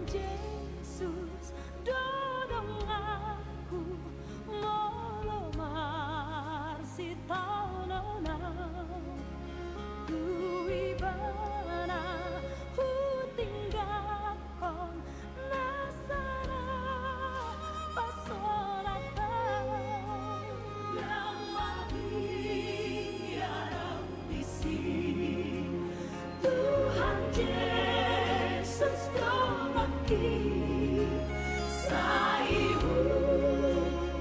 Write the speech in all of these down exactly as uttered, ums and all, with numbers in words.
Jesus do donganku, molo marsitaonon au, tu Ibana hutinggalhon nasa na pasolat au. Ndang mabiar au disi, Tuhan Jesus donganki, sai hu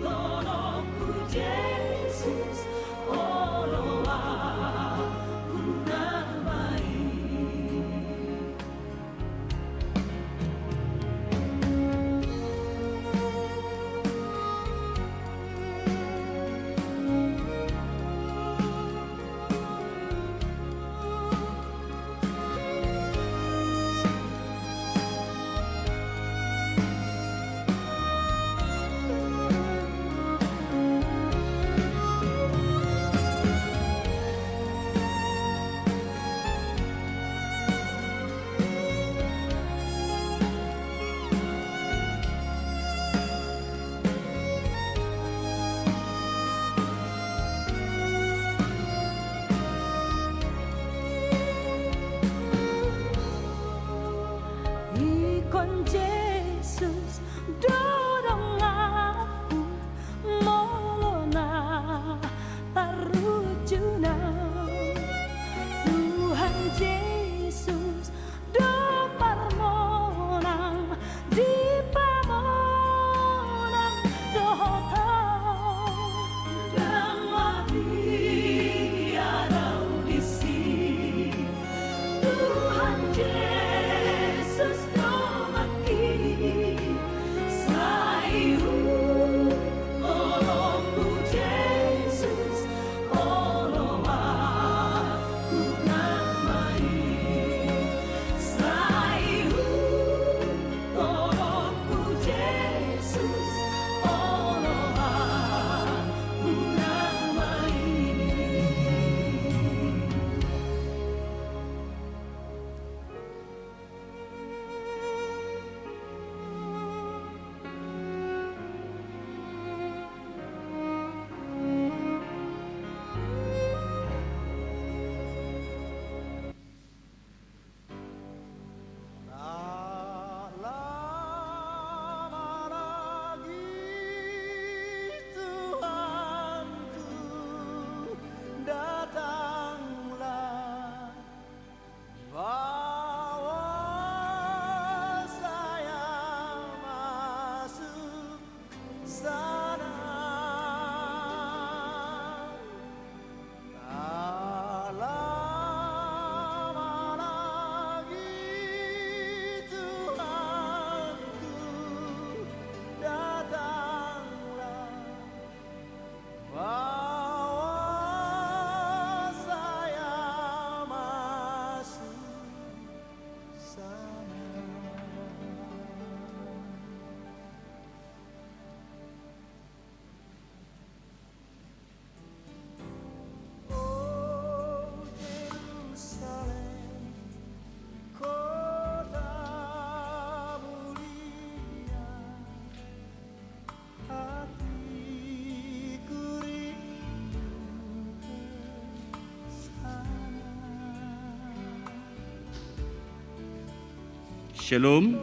tolongku Jesus, olo au na baen. Ingkon Jesus do donganku, molo na tarujuna. Tuhan Jesus do parmonang, dipamonang dohot au. Ndang mabiar au disi, Tuhan Jesus donganki, sai hu tolongku Jesus, olo au na baen. Sai hu tolongku Jesus, olo au na baen. Lama lagi, Tuhanku, datanglah. Bawa saya masuk sana. Tak lama lagi, Tuhanku, datanglah. Bawa saya masuk sana. Oh, Jerusalem, kota mulia, hatiku rindu ke sana. Shalom.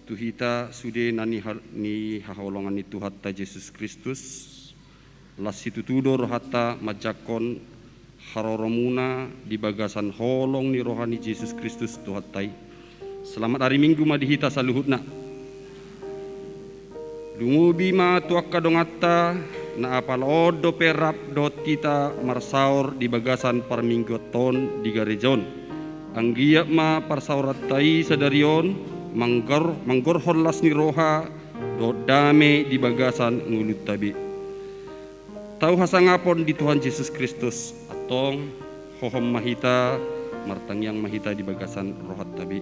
Tu hita sude na niha-, nihaholongan ni Tuhanta Jesus Kristus, las situtu do rohanta manjangkon haroromuna di bagasan holong ni roha ni Jesus Kristus Tuhanta i. Selamat ari Minggu ma di hita saluhutna. Lumobi ma tu angka donganta, na apala on dope rap dohot hita marsaor di bagasan parmingguanta on di gareja on. Anggiat ma parsaoranta i sadari on manggor-, manggorhon las ni roha dohot dame di bagasan ngolunta be. Tau hasangapon di Tuhan Jesus Kristus, antong hohom ma hita, martangiang ma hita di bagasan rohanta be.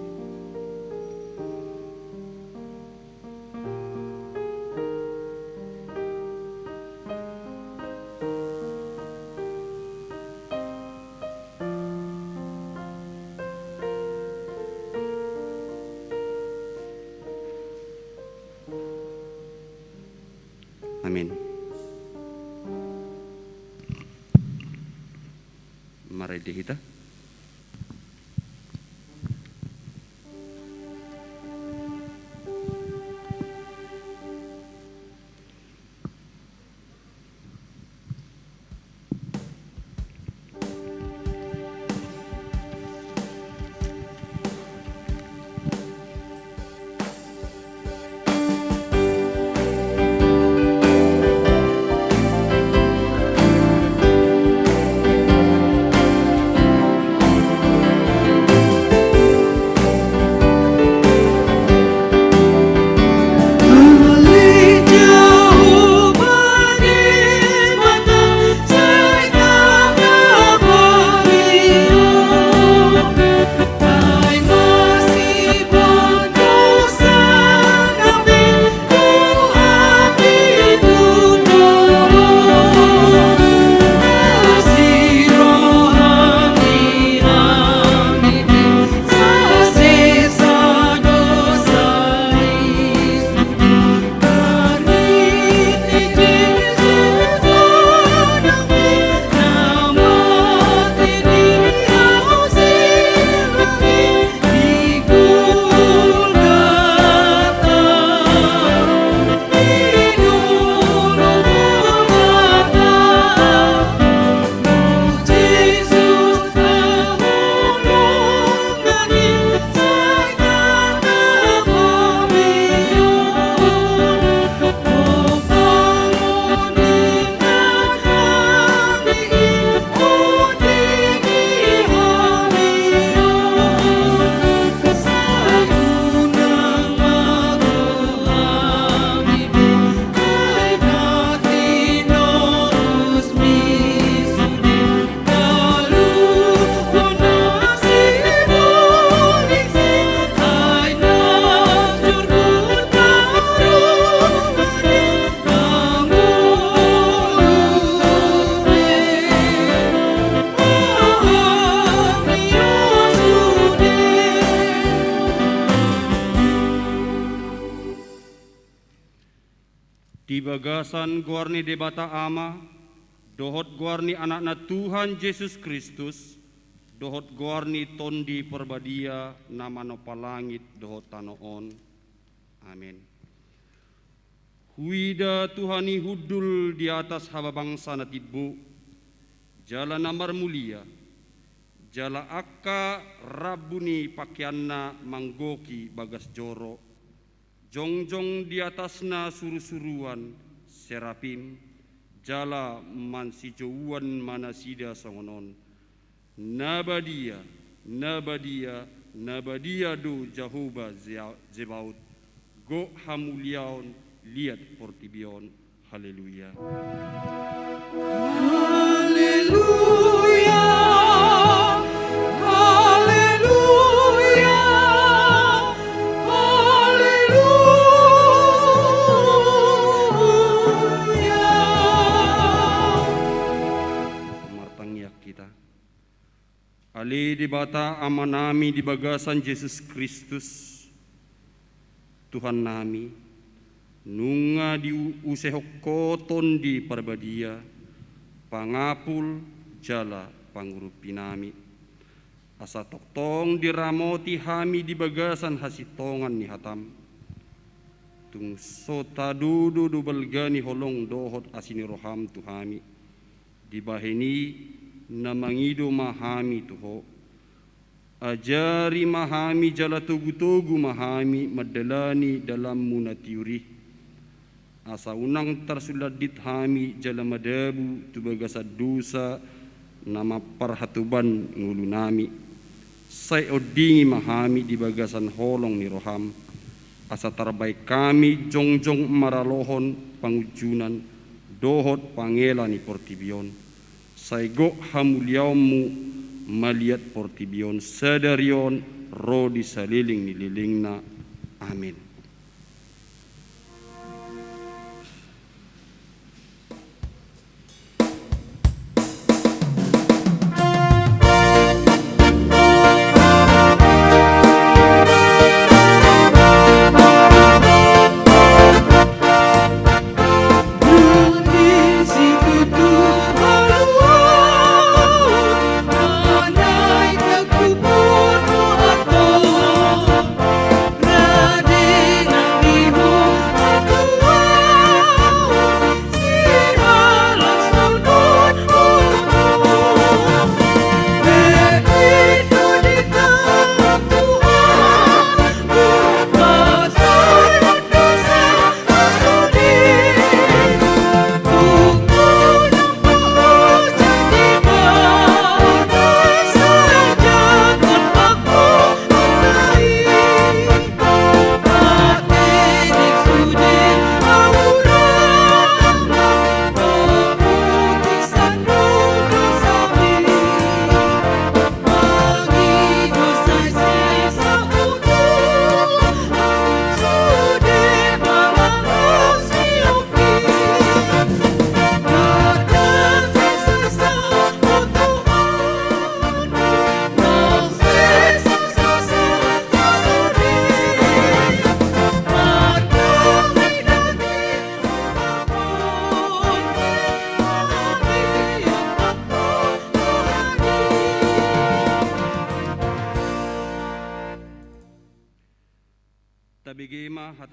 Amin. Marende hita. Di bagasan goar ni Debata Ama, dohot goar ni Anakna Tuhan Jesus Kristus, dohot goar ni Tondi Parbadia na manompa langit dohot tano on. Amen. Huida Tuhan i hundul di atas hababangsa na timbo, jala na marmulia, jala angka rambu ni pakeanna manggohi bagas joro, jongjong di atasna surusuruan serapim, jala mansijouan ma nasida songon on: Na badia, na badia, na badia do Jahowa Zea-, Zebaot, gok hamuliaon liat portibi on. Haleluya. Haleluya. Haleluya. Haleluya. Martangiang hita. Ale Debata Amanami di bagasan Jesus Kristus, Tuhannami, nunga diusehon Ho Tondi Parbadia, pangapul jala pangurumpinami, asa tongtong diramoti hami di bagasan hasintongan ni hataM. Tung so tadodo do balga ni holong dohot asi ni rohaM tu hami. Dibahen i na mangido ma hami tu Ho. Ajari ma hami jala togutogu ma hami mandalani dalanMu na tiur i. Asa unang tarsulandit hami jala madabu tu bagasan dosa na mamparhatoban ngolunami. Sai ondingi ma hami di bagasan holong ni rohaM, asa tarbahen hami jongjong maralohon pangunjunan dohot pangela ni portibi on. Sai gok hamuliaonMu maliat portibi on sadari on ro di saleleng ni lelengna. Amen.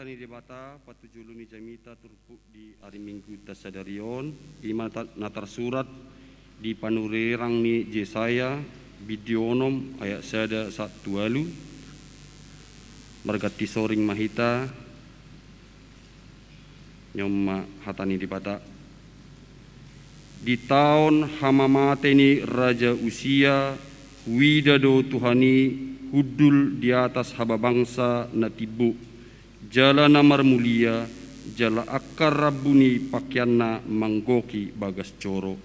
Ni Debata, patujolo ni jamita turpuk di ari Minggu ta sadari on, i ma na tarsurat di panurirang ni Jesaya, bindu onom ayat sada sahat tu ualu. Marganti soring ma hita. Ni on ma hata ni Debata. Di taon hamamate ni Raja Usia, huida do Tuhan i hundul di atas hababangsa na timbo, jala na marmulia, jala angka rambu ni pakeanna manggohi bagas joro.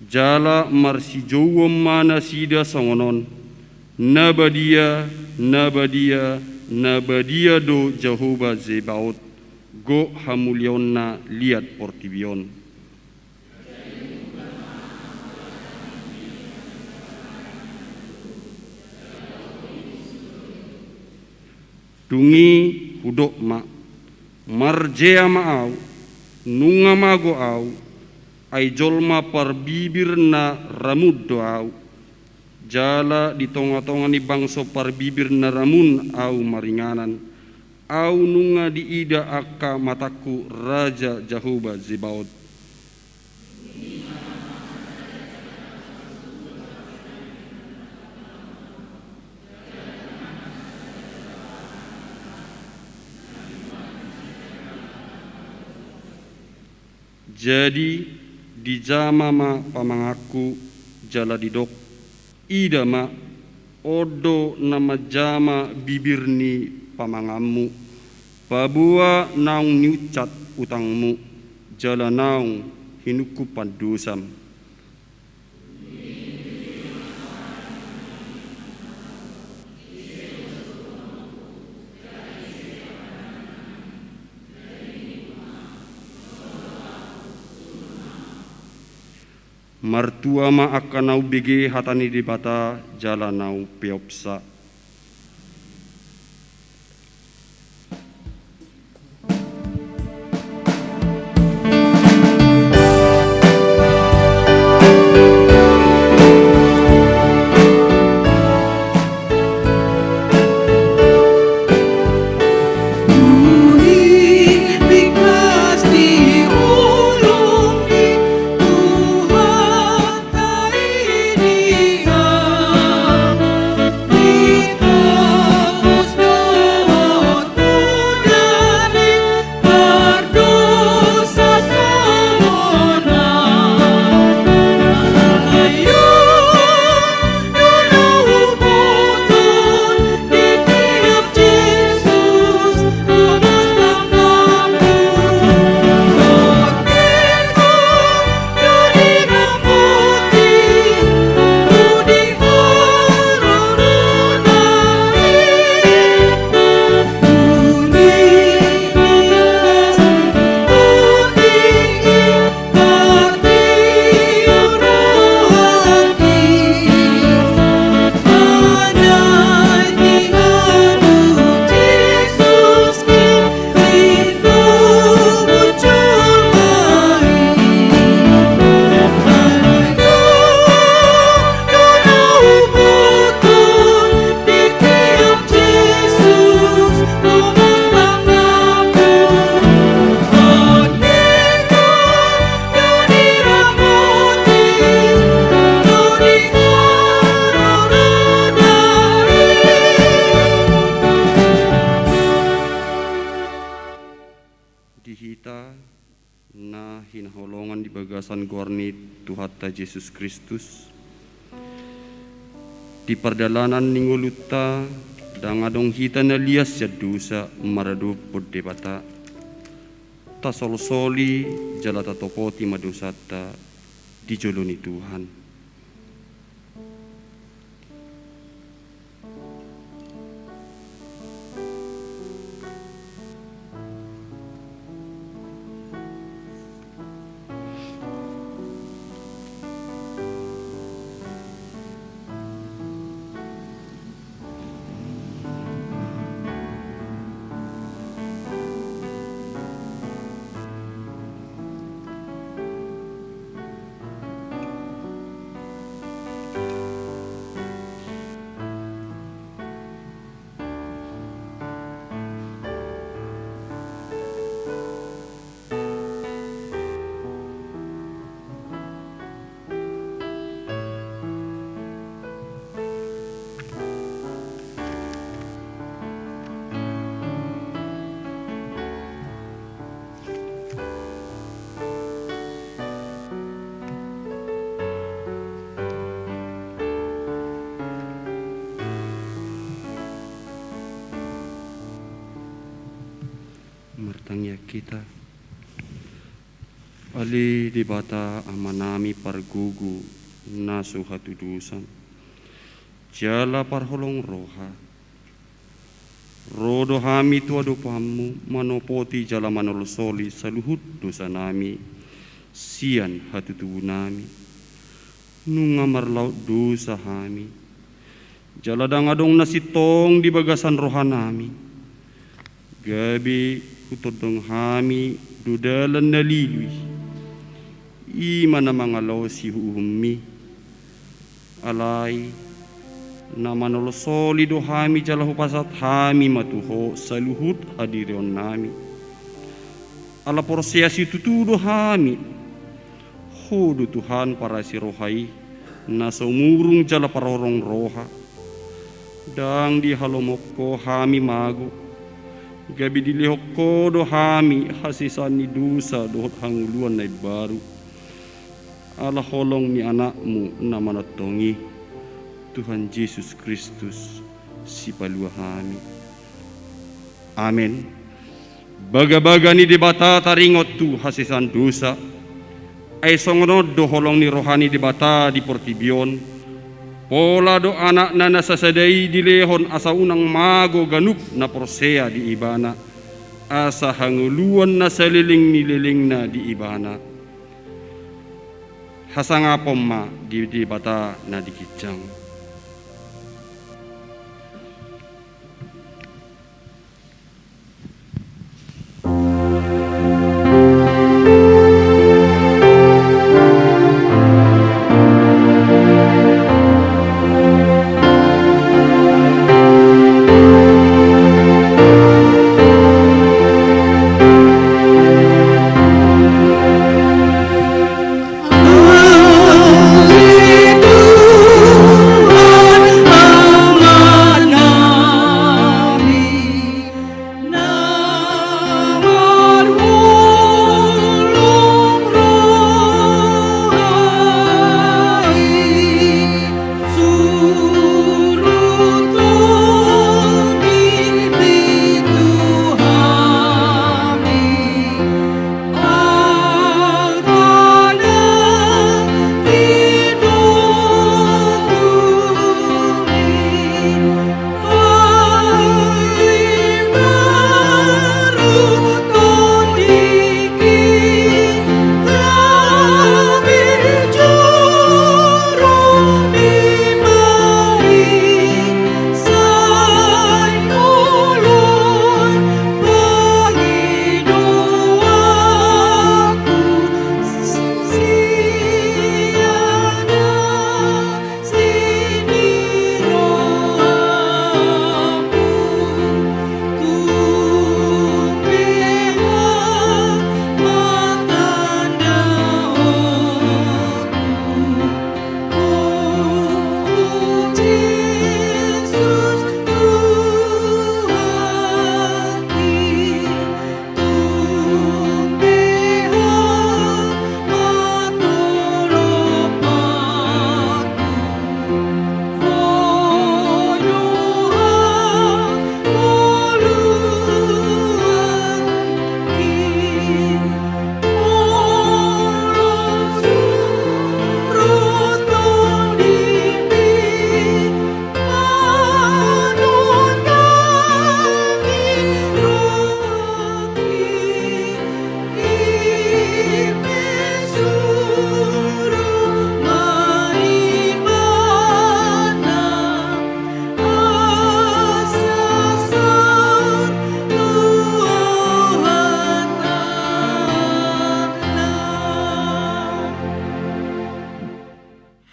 Jala marsijouon ma nasida songon on: Na badia, na badia, na badia do Jahowa Zebaot, gok hamuliaonna liat portibi on. Dung i hudok ma: Marjea ma ahu, nunga mago ahu, ai jolma parbibir na ramun do ahu, jala di tongatonga ni bangso parbibir na ramun ahu maringanan. Ahu nunga diida angka matangku Raja Jahowa Zebaot. Jadi dijama ma pamanganku, jala didok: Ida ma, on do na manjama bibir ni pamanganmu. Paboa naung niunsat utangmu, jala naung hinungkun pandosam. Martua ma angka na umbege hata ni Debata jala na umpeopsa. Di hita na hinaholongan di bagasan goar ni Tuhanta Jesus Kristus, di pardalanan ni ngolunta, ndang adong hita na lias sian dosa maradophon Debata. Tasolsoli jala tatopoti ma dosanta di jolo ni Tuhan. Hita. Ale Debata Amanami pargogo na so hatudosan jala parholong roha, ro do hami tu adopanMu manopoti jala manolisoli saluhut dosanami sian hatutubunami. Nunga marlaot dosa hami, jala ndang adong na sintong di bagasan rohanami, gabe hutondong hami do dalan na lilu i, i ma na mangalaosi uhumMi. Alai na manolisoli do hami jala hupasahat hami ma tu Ho saluhut hadirionnami. Ala porsea situtu do hami, Ho do Tuhan parasi roha i, na so murung jala parholong roha. Ndang dihalomohon Ho hami mago, gabe dilehon Ho do hami hasesaan ni dosa dohot hangoluan na imbaru. Ala holong ni AnakMu na manongtong i, Tuhan Jesus Kristus, Sipalua hami. Amen. Bagabaga ni Debata taringot tu hasesaan dosa. Ai songon on do holong ni roha ni Debata di portibi on. Pola do AnakNa na sasada i dilehon asa unang mago ganup na porsea di Ibana, asa hangoluan na saleleng ni lelengna di Ibana. Hasangapon ma di Debata na di ginjang.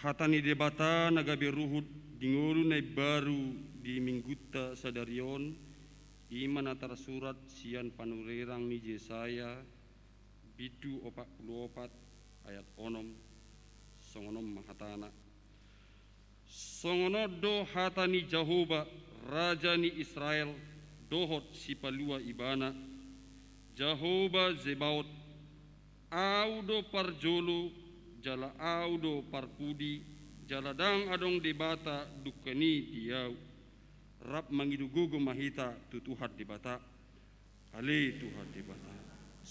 Hata ni Debata na gabe ruhut di ngolu na imbaru di minggunta sadari on, i ma na tarsurat sian panurirang ni Jesaya, bindu opat pulu opat ayat onom, songon on ma hatana. Songon on do hata ni Jahowa, Raja ni Israel, dohot Sipalua Ibana, Jahowa Zebaot, Ahu do parjolo, jala Ahu do parpudi, jala ndang adong Debata dungkon i di Ahu. Rap mangido gogo ma hita tu Tuhan Debata. Ale Tuhan Debata,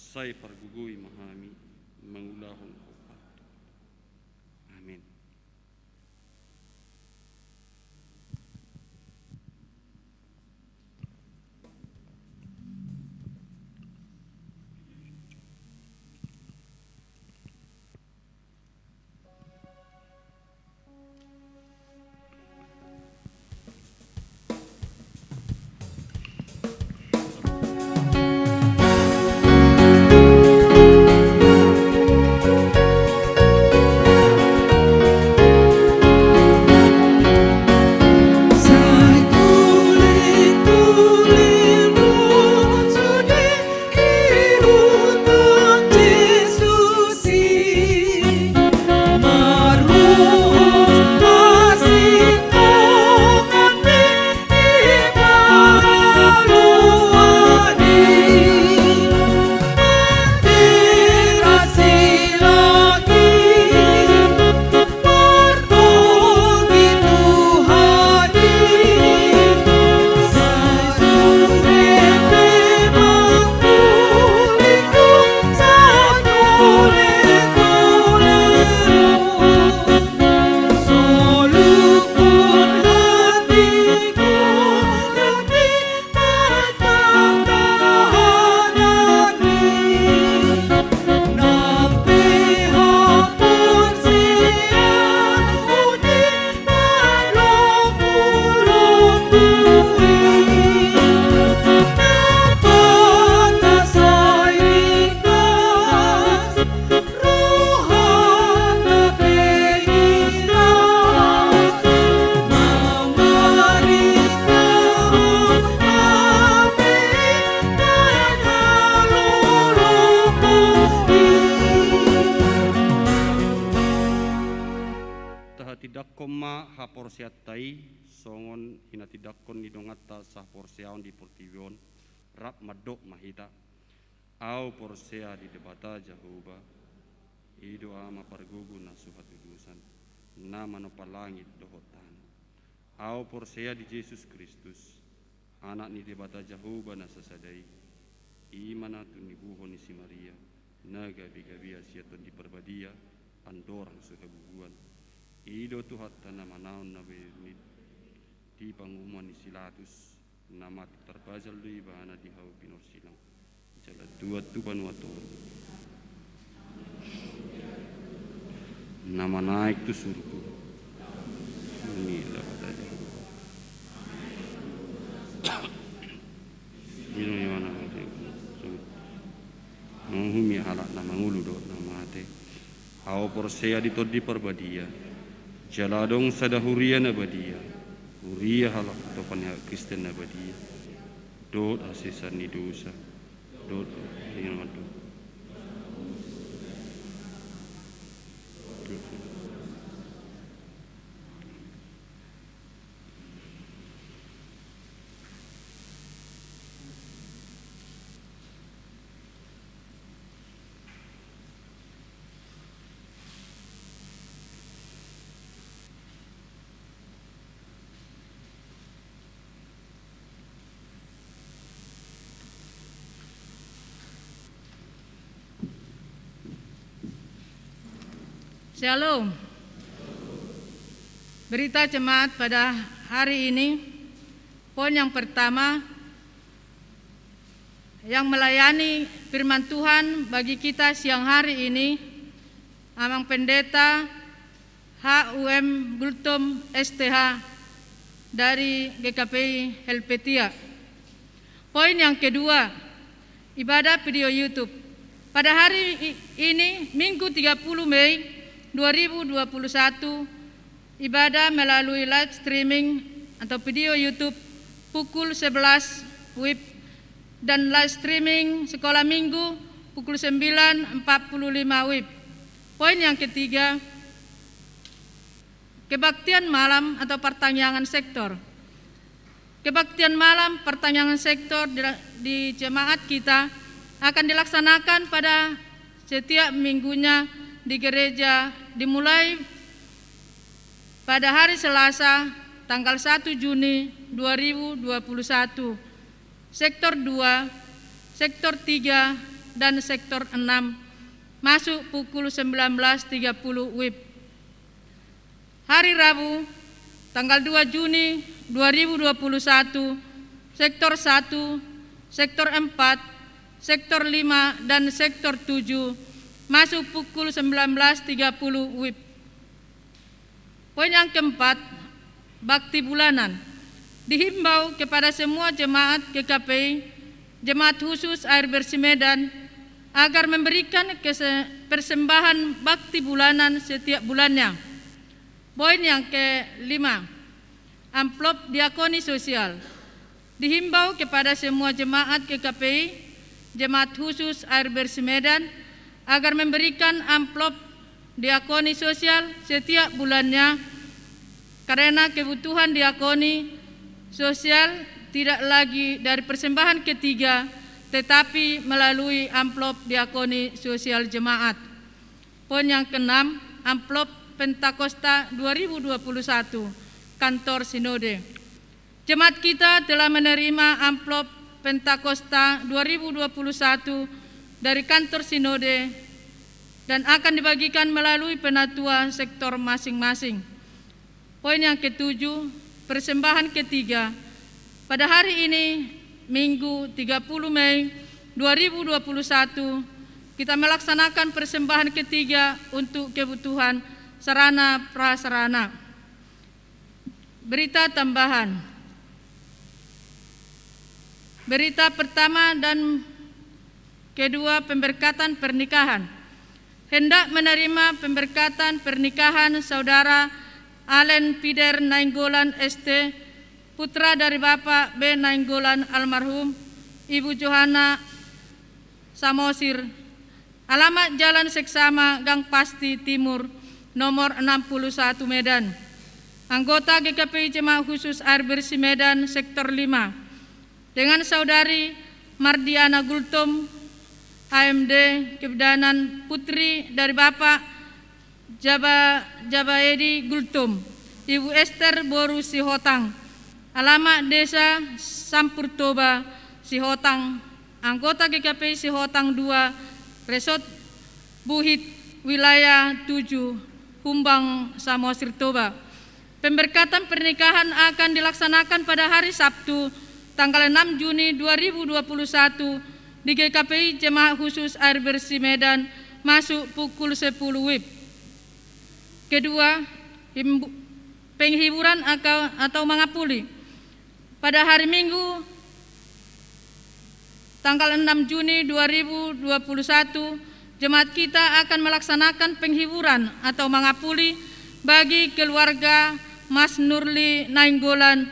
Sai pargogoi ma hami mangulahon hombar. Amin. Tahatindangkon ma haporseaonta i songon hinatindangkon ni donganta sahaporseaon di portibi on, rap mandok ma hita: Ahu porsea di Debata Jahowa, i do Ama pargogo na so hatudosan, na manompa langit dohot tano. Ahu porsea di Jesus Kristus, Anak ni Debata Jahowa na sasada i, i ma na tinibuhon ni si Maria, na gabe-gabe asi Tondi Parbadia, andorang so habubuan. I do Tuhanta na manaon na bayu ni di panguhuman ni si Pilatus, na mate, tarpajal do ibana di hau pinorsilang, jala tuat tu banua toru, na manaek tu surgo. Ni Debata Jahowa. Minum ibana. Manguhumi halak na mangolu dohot na mate. Ahu porsea di Tondi Parbadia, jala adong sada huria na badia, huria halak na panihat Kristen na badia, dohot hasesean ni dosa, dohot Shalom. Berita jemaat pada hari ini, poin yang pertama, yang melayani firman Tuhan bagi kita siang hari ini, Amang Pendeta H U M Gultom S T H dari G K P I Helvetia. Poin yang kedua, ibadah video YouTube. Pada hari i-, ini, Minggu tiga puluh Mei dua ribu dua puluh satu, ibadah melalui live streaming atau video YouTube pukul sebelas WIB dan live streaming Sekolah Minggu pukul sembilan empat puluh lima WIB. Poin yang ketiga, kebaktian malam atau partangiangan sektor. Kebaktian malam partangiangan sektor di, di jemaat kita akan dilaksanakan pada setiap minggunya di gereja, dimulai pada hari Selasa, tanggal satu Juni dua ribu dua puluh satu. Sektor dua, sektor tiga, dan sektor enam masuk pukul sembilan belas tiga puluh W I B. Hari Rabu, tanggal dua Juni dua ribu dua puluh satu, sektor satu, sektor empat, sektor lima, dan sektor tujuh masuk pukul sembilan belas tiga puluh W I B. Poin yang keempat, bakti bulanan. Dihimbau kepada semua jemaat G K P I, Jemaat Khusus Air Bersih Medan, agar memberikan kese-, persembahan bakti bulanan setiap bulannya. Poin yang kelima, amplop diakoni sosial. Dihimbau kepada semua jemaat G K P I, Jemaat Khusus Air Bersih Medan, agar memberikan amplop diakoni sosial setiap bulannya, karena kebutuhan diakoni sosial tidak lagi dari persembahan ketiga, tetapi melalui amplop diakoni sosial jemaat. Poin yang keenam, amplop Pentakosta dua ribu dua puluh satu, Kantor Sinode. Jemaat kita telah menerima amplop Pentakosta dua ribu dua puluh satu dari Kantor Sinode dan akan dibagikan melalui penatua sektor masing-masing. Poin yang ketujuh, persembahan ketiga. Pada hari ini, Minggu tiga puluh Mei dua ribu dua puluh satu, kita melaksanakan persembahan ketiga untuk kebutuhan sarana prasarana. Berita tambahan. Berita pertama dan kedua, pemberkatan pernikahan. Hendak menerima pemberkatan pernikahan Saudara Alen Pider Nainggolan S T, putra dari Bapak B Nainggolan almarhum, Ibu Johana Samosir, alamat Jalan Seksama, Gang Pasti Timur, nomor enam puluh satu, Medan. Anggota G K P I Jemaat Khusus Air Bersih Medan, Sektor lima. Dengan Saudari Mardiana Gultom, A M D, kebidanan, putri dari Bapak Jaba-, Jabaedi Gultom, Ibu Ester boru Sihotang, alamat Desa Sampurtoba, Sihotang, anggota G K P I Sihotang dua, Resort Buhit, Wilayah tujuh, Humbang, Samosir, Toba. Pemberkatan pernikahan akan dilaksanakan pada hari Sabtu, tanggal enam Juni dua ribu dua puluh satu, di G K P I Jemaat Khusus Air Bersih Medan, masuk pukul sepuluh W I B. Kedua, himbu-, penghiburan aka-, atau mangapuli. Pada hari Minggu, tanggal enam Juni dua ribu dua puluh satu, jemaat kita akan melaksanakan penghiburan atau mangapuli bagi keluarga Mas Nurli Nainggolan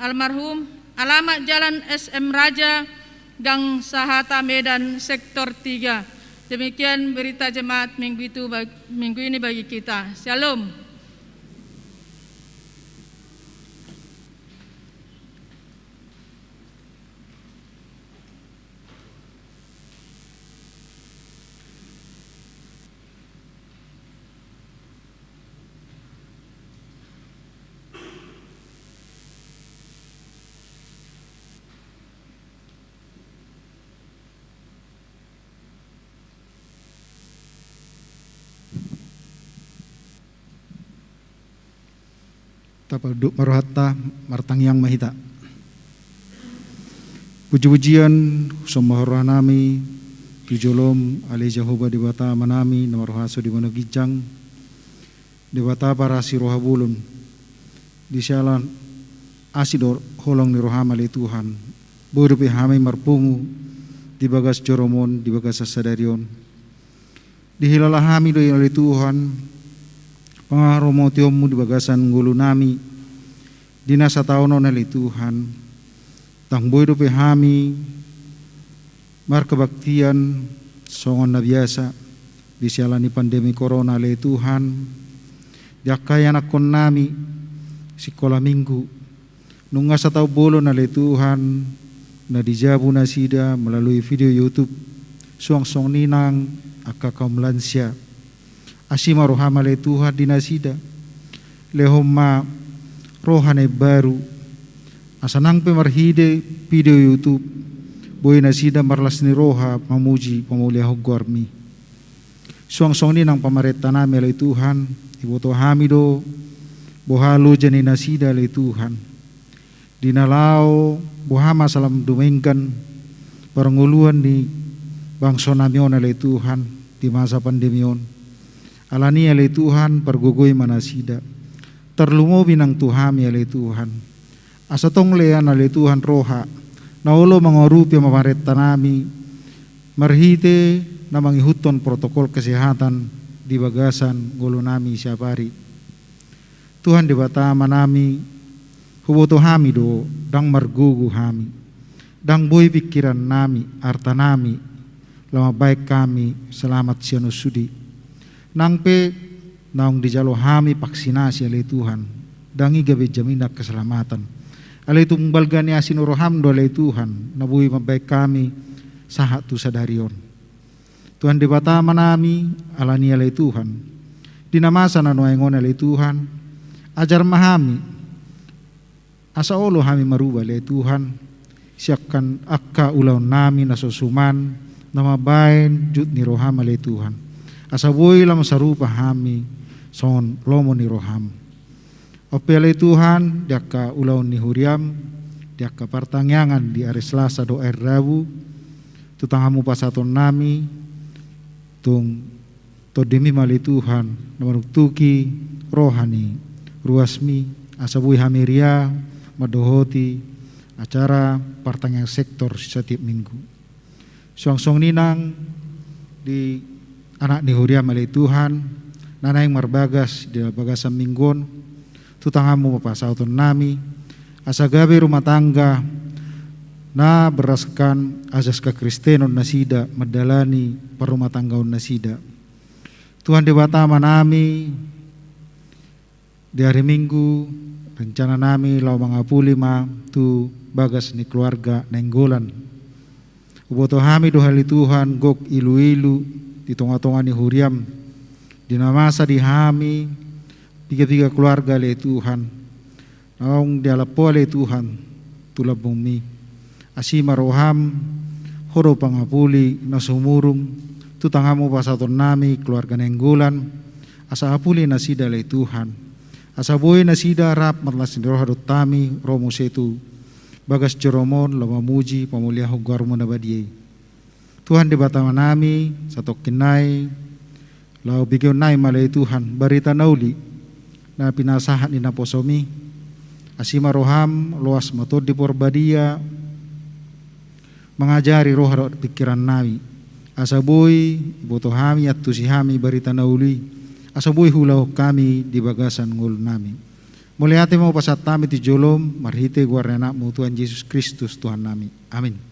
almarhum, alamat Jalan S M Raja, Gang Sahata, Medan, Sektor tiga. Demikian berita jemaat minggu itu bag-, minggu ini bagi kita. Shalom. Tapandok ma rohanta, martangiang ma hita. Pujipujian, somba rohanami tu jolom, ale Jahowa Debata Amanami na markuaso di banua ginjang, Debata parasi roha bolon. Di siala asi dohot holong ni roham ale Tuhan, boi dope hami marpungu di bagas joroM on, di bagasan sadari on. Dihilala hami do i ale Tuhan, pangaramotionMu di bagasan ngolunami di na sataon on ale Tuhan. Ndang boi dope hami markebaktian songon na biasa di siala ni pandemi corona ale Tuhan. Di angka ianakkonnami sikola minggu, nunga sataon bolon ale Tuhan, na di jabu nasida melalui video YouTube, suang songon i nang angka kaum lansia. Asi ma rohaM ale Tuhan di nasida. Lehon ma roha na imbaru, asa nang pe marhite video YouTube Boi nasida marlas ni roha mamuji pamauliahon goarMi. Suang songon i nang pamarenta nami ale Tuhan, iboto hami do boha loja ni nasida ale Tuhan. Di na laho boha masa lam dumenggan parngoluan ni bangso nami on ale Tuhan di masa pandemi on. Alani ale Tuhan pargogoi ma nasida. Tarlumobi nang tu hami ale Tuhan. Asa tong lean ale Tuhan roha na olo mangurupi pamarenta nami marhite na mangihuthon protokol kesehatan di bagasan ngolu nami siapari. Tuhan Debata Ama nami, huboto hami do, ndang margogo hami, ndang boi pingkiran nami, arta nami, laho mambahen hami selamat sian on sude. Nang pe naung dijalo hami vaksinasi ale Tuhan, ndang i gabe jaminan keselamatan. Alai tung balga ni asi ni rohaM do ale Tuhan na boi mambahen hami sahat tu sadari on. Tuhan Debata Ama nami, alani ale Tuhan, di na masa na nuaeng on ale Tuhan, ajar ma hami asa olo hami marubah ale Tuhan sian angka ulaon nami na so suman na mambahen jut ni rohaM ale Tuhan, asa boi lam sarupa hami songon lomo ni rohaM. On pe ale Tuhan, di angka ulaon ni huriaM, di angka partangiangan di ari Selasa dohot ari Rabu, tu tanganMu pasahaton nami, tung TondiMi ma ale Tuhan na manuktuki roha ni ruasMi, asa boi hami ria mandohoti acara partangiangan sektor satiap minggu. Suang songon i nang di anak ni huriaM ale Tuhan, na naeng marbagas di bagasan minggu on, tu tanganMu ma pasahaton nami, asa gabe rumah tangga na berdasarkan ajas kekristenon nasida mandalani parrumahtanggaon nasida. Tuhan Debata Ama nami, di ari Minggu, rencana nami laho mangapuli ma tu bagas ni keluarga Nainggolan. Huboto hami do ale Tuhan gok iluilu di tongatonga ni huriaM, di na masa di hami pigapiga keluarga ale Tuhan, naung dialap Ho ale Tuhan tu lambungMi. Asi ma rohaM, Ho do pangapuli na sumurung, tu tanganMu pasahaton nami keluarga Nainggolan, asa apuli nasida ale Tuhan. Asa boi nasida rap marlas ni roha dohot hami ro muse tu bagas joroM on laho mamuji pamauliahon goarMu na badia i. Tuhan Debata Ama nami, satongkin nai laho begeon nai ma ale Tuhan barita na uli na pinasahat ni naposoMi. Asi ma rohaM, loas ma Tondi Porbadia mangajari roha dohot pingkiran nami, asa boi iboto hami, antusi hami barita na uli, asa boi huulahon hami di bagasan ngolu nami. Mauliate ma hupasahat hami tu joloM marhite goar ni AnakMu Tuhan Jesus Kristus Tuhan nami. Amin.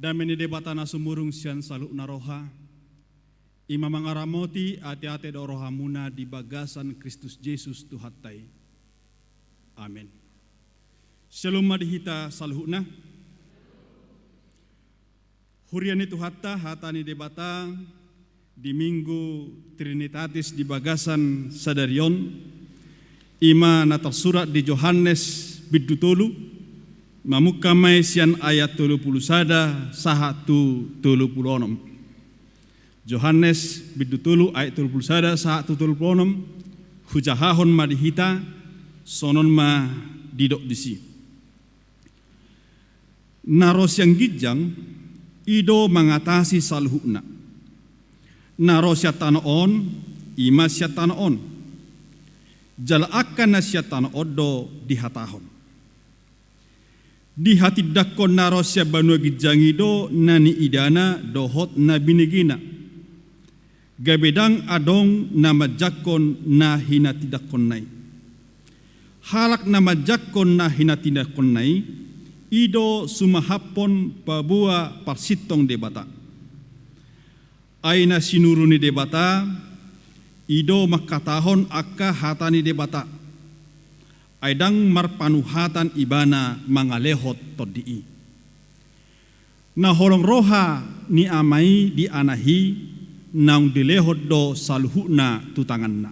Dame ni Debata na sumurung sian saluhutna roha, i ma mangaramoti ateate dohot rohamuna di bagasan Kristus Jesus Tuhanta i. Amen. Syalom ma di hita saluhutna. Huria ni Tuhanta, hata ni Debata di Minggu Trinitatis di bagasan sadari on, i ma na tarsurat di Johannes bindu tolu, mamungka ma i sian ayat tolu pulu sada sahat tu tolu pulu onom. Johannes bindu tolu ayat tolu pulu sada sahat tu tolu pulu onom, hujahahon ma di hita, songon on ma didok disi. Na ro sian ginjang, i do mangatasi saluhutna. Na ro sian tano on, i ma sian tano on. Jala angka na sian tano on do dihatahon. Dihatindangkon na ro sian banua ginjang i do na niidana dohot na binegena. Gabe ndang adong na manjangkon na hinatindangkonna i. Halak na manjangkon na hinatindangkonna i, i do sumahaphon paboa parsintong Debata. Ai na sinuru ni Debata, i do mangkatahon angka hata ni Debata. Ai ndang marpanuhatan ibana mangalehon tondi i. Na holong roha ni Ama i di Anak i, naung dilehon do saluhutna tu tanganna.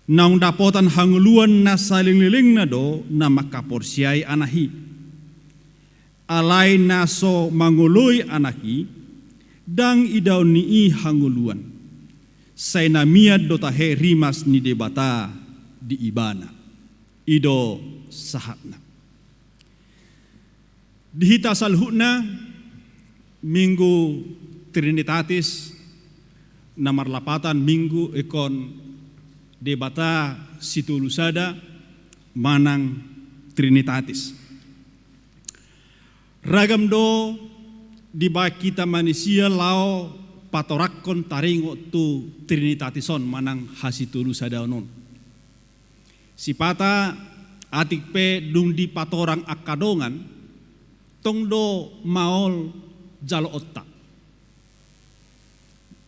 Naung dapotan hangoluan na salelenglelengna do na mangkaporseai Anak i. Alai na so mangoloi Anak i, ndang idaon ni i hangoluan. Sai na mian do tahe rimas ni Debata di ibana. I do sahatna. Di hita saluhutna, Minggu Trinitatis, na marlapatan Minggu ingkon Debata Sitolu Sada manang Trinitatis. Ragam do dibaen hita manisia laho patorangkon taringot tu Trinitatis on manang Hasitolu Sadaon on. Sipata atik pe dung dipatorang angka dongan, tong do maol jaloonta.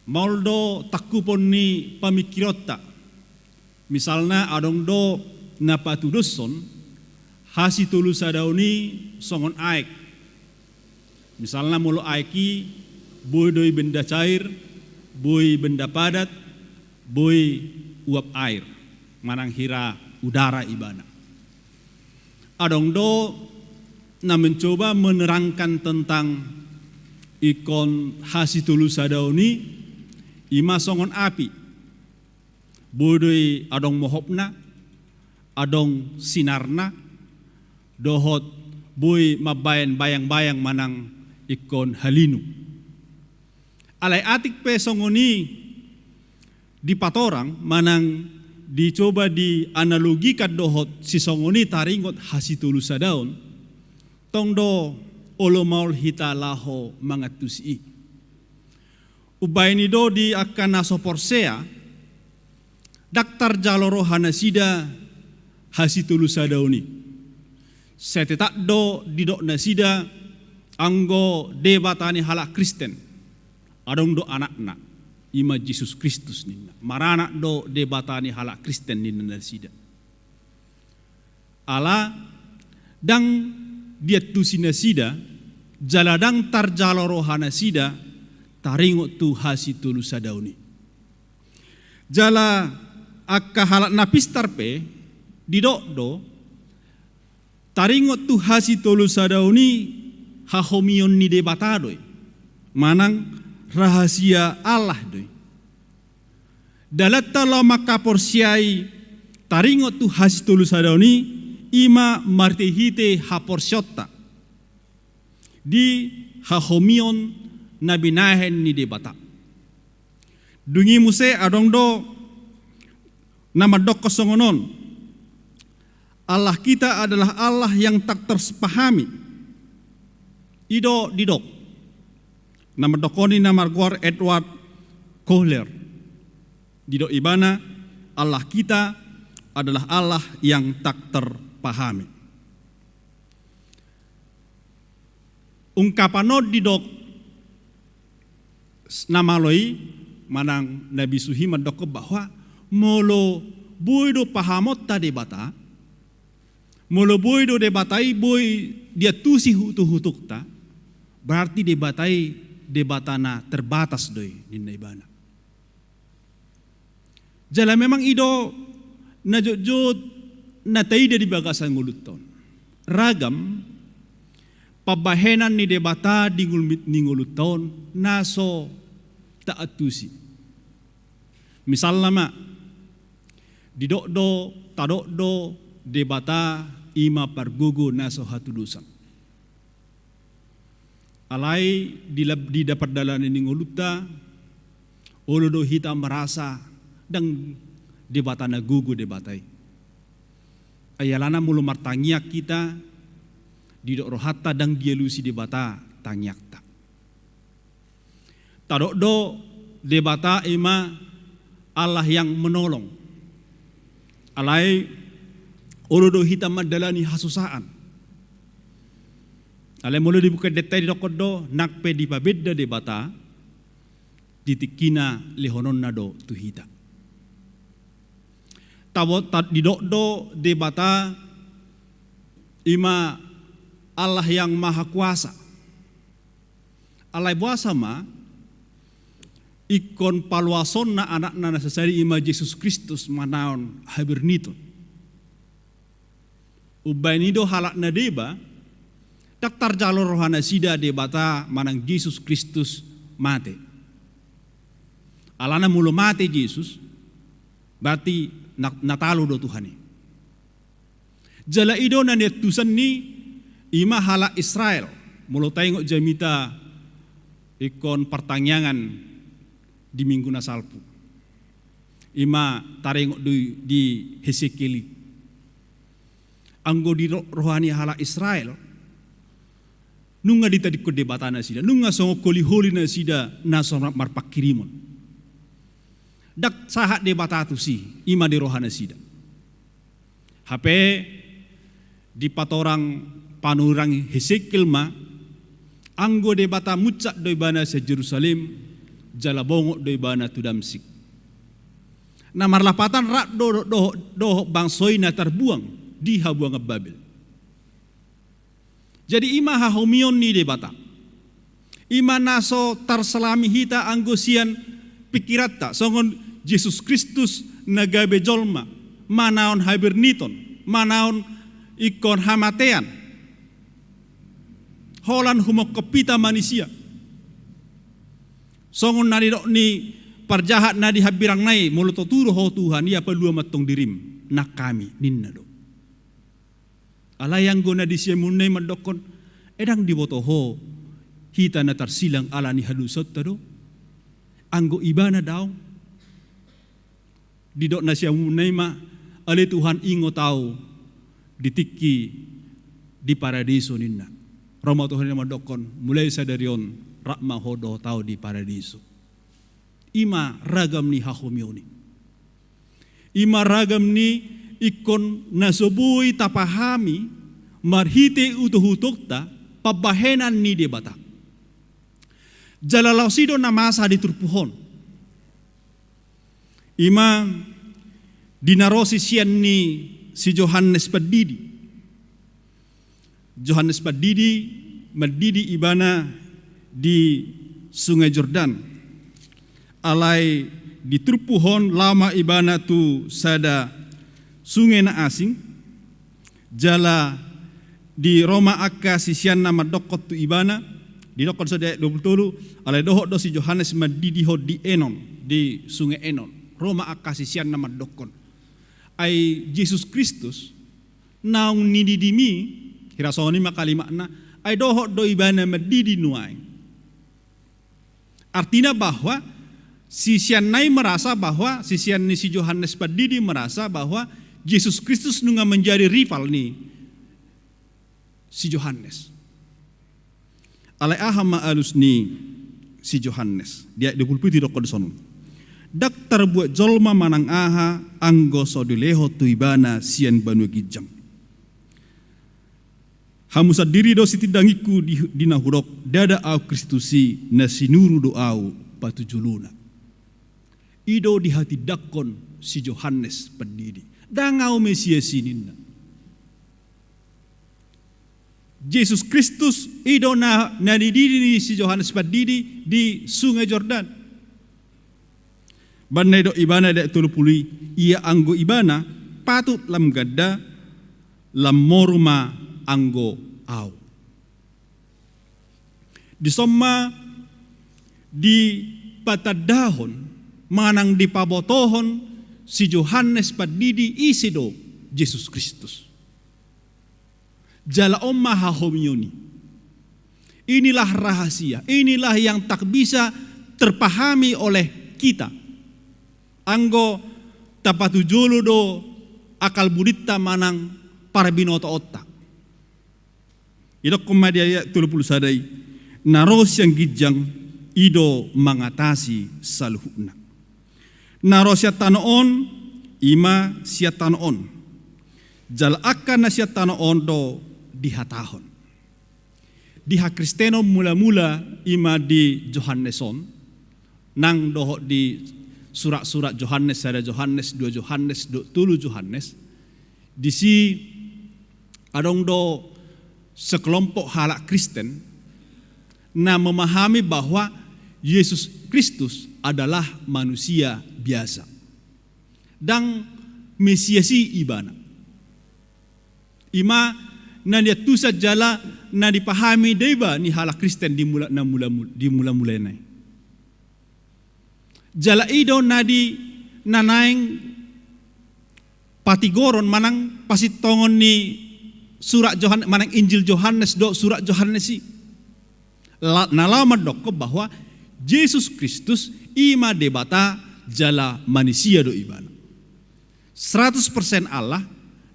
Maol do tangkupon ni pamingkironta. Misalna adong do na patudoshon Hasitolu Sadaon i songon aek. Misalna molo aek i boi do i benda cair, boi benda padat, boi uap air, manang hira udara ibana. Adong do na mencoba menerangkan tentang ingkon Hasitolu Sadaon i, i ma songon api. Boi do i adong mohopna, adong sinarna, dohot boi mambaen bayang-bayang manang ingkon halinu. Alai atik pe songon i dipatorang manang dicoba dianalogikan dohot sisongon i taringot Hasitolu Sadaon, tong do olo maol hita laho mangantusi i. Umbahen i do di angka na so porsea, ndang tarjalo roha nasida Hasitolu Sadaon i. Sai tetap do didok nasida anggo Debata ni halak Kristen, adong do anakna, i ma Jesus Kristus ninna. Maranak do Debata ni halak Kristen ninna nasida. Ala ndang diantusi nasida, jala ndang tarjalo roha nasida taringot tu Hasitolu Sadaon i. Jala angka halak na pistar pe didok do, taringot tu Hasitolu Sadaon i hahomion ni Debata do i, manang rahasia Allah do i. Dalanta laho mangkaporseai taringot tu Hasitolu Sadaon i, i ma marhitehite haporseaonta di hahomion na binahen ni Debata. Dung i muse adong do na mandokkon songon on, Allah kita adalah Allah yang tak terpahami. I do didok. Na mandokkon i na margoar Edward Koehler. Didok ibana, Allah kita adalah Allah yang tak terpahami. Ungkapan on didok na malo i manang na bisuhi mandokkon bahwa molo boi do pahamonta Debata, molo boi do Debata i boi diantusi hutuk-hutukta, berarti Debata i Debata na terbatas do i ninna ibana. Jala memang i do na jotjot na taida di bagasan ngolunta on. Ragam pambahenan ni Debata di ngolunta on na so taantusi. Misalna ma, didok do, tadok do Debata i ma pargogo na so hatudosan. Alai di dalan ni ngolunta, olo do hita merasa ndang Debata na gogo Debata i. Ai alana molo martangiang hita, didok rohanta ndang dialusi Debata tangiangta. Tadok do Debata i ma Allah yang menolong. Alai olo do hita mandalani hasusaan. Alai molo di Buku Endenta i didokkon do nang pe dipabenda Debata, di tingkina lehononna do tu hita. Tabo, ta, didok do Debata i ma Allah yang maha kuasa. Alai boasa ma ingkon paloasonna Anakna na sasada i ma Jesus Kristus manaon haberniton. Umbahen i do halak na deba ndang tarjalo rohanasida Debata manang Jesus Kristus mate. Alana molo mate Jesus, berarti na, na talu do Tuhan i. Jala i do na niantusan ni i ma halak Israel. Molo taingot jamita ingkon partangiangan di minggu na salpu, i ma taringot do i di Hesekiel i. Anggo di ro-, roha ni halak Israel, nunga ditadingkon Debata nasida, nunga songon holiholi nasida na so marpanghirimon. Ndang sahat Debata tusi, i ma di rohanasida. Hape dipatorang panurirang Hesekiel ma, anggo Debata muncak do ibana sian Jerusalem, jala bongot do ibana tu Damsyik. Na marlapatan rap do, do, dohot bangso i na tarbuang di habuangan Babel. Jadi i ma hahomion ni Debata. I ma na so tarsalami hita anggo sian pingkiranta, songon Jesus Kristus na gabe jolma, manaon haberniton, manaon ingkon hamatean, holan humongkop hita manisia. Songon na nidok ni parjahat na di hambirangna i, molo totu do Ho Tuhan, ia palua ma antong dirim, nang hami, ninna do. Alai anggo na di siamunna i mandokkon, ndang diboto Ho hita na tarsilang ala ni hadosaonta do? Anggo ibana daong. Didok na siamunna i ma, ale Tuhan, ingot ahu di tingki di paradiso, ninna. Ro ma Tuhan i mandokkon, mulai sadari on rap ma ho dohot ahu di paradiso. I ma ragam ni hahomion i. I ma ragam ni ingkon na so boi tapahami marhite hutuk-hutukta pambahenan ni Debata. Jala laos i do na masa di turpuk on. I ma di na ro sisean ni si Johannes Pandidi. Johannes Pandidi mandidi ibana di Sungai Jordan. Alai di turpuk on laho ma ibana tu sada sunge na asing, jala di ro ma angka siseanna mandokkon tu ibana, didokkon so di ayat dua puluh tolu, alai dohot do si Johannes mandidi on di Enon, di Sunge Enon. Ro ma angka siseanna mandokkon, ai Jesus Kristus naung nididimi, hira songon i ma kalimatna, ai dohot do ibana mandidi nuaeng. Artina bahwa siseanna i merasa bahwa, sisean ni si Johannes Pandidi merasa bahwa Jesus Kristus nunga menjadi rival ni si Johannes. Alai aha ma alus ni si Johannes? Di ayat dua puluh pitu didokkon songon on. Ndang tarbuat jolma manang aha anggo so dilehon tu ibana sian banua ginjang. Hamu sandiri do sitindangingku di, di na hudok, ndada ahu Kristus i, na sinuru do ahu patujolona. I do dihatindangkon si Johannes Pandidi. Ndang ahu Mesias i ninna. Jesus Kristus i do na, na nididi ni si Johannes Pandidi di Sungai Jordan. Bahen na didok ibana di ayat tolu pulu i, ia anggo ibana patut lam ganda, lam moru ma anggo ahu. Dison ma dipatandahon manang dipabotohon si Johannes Pandidi ise do Jesus Kristus. Jala on ma hahomion i. Inilah rahasia, inilah yang tak bisa terpahami oleh kita. Anggo tapatujolo do akal budinta manang parbinotoonta. Didokkon ma di ayat tolu pulu sada i, na ro sian ginjang i do mangatasi saluhutna. Na ro sian tano on, i ma sian tano on. Jala angka na sian tano on do dihatahon. Di hakristenon mula-mula i ma di Johannes on, nang dohot di surat-surat Johannes, sada Johannes, dua Johannes, do-, tolu Johannes, disi adong do sekelompok halak Kristen na memahami bahwa Yesus Kristus adalah manusia biasa. Ndang Mesias i ibana. I ma na niantusan jala na dipahami deba ni halak Kristen di mula, na mula, di mula-mulana i. Jala i do na di na naeng patigoron manang pasintongon ni surat Johan-, manang Injil Johannes do surat Johannes i. La-, na laho mandokkon bahwa Jesus Kristus i ma Debata jala manisia do ibana. Seratus persen Allah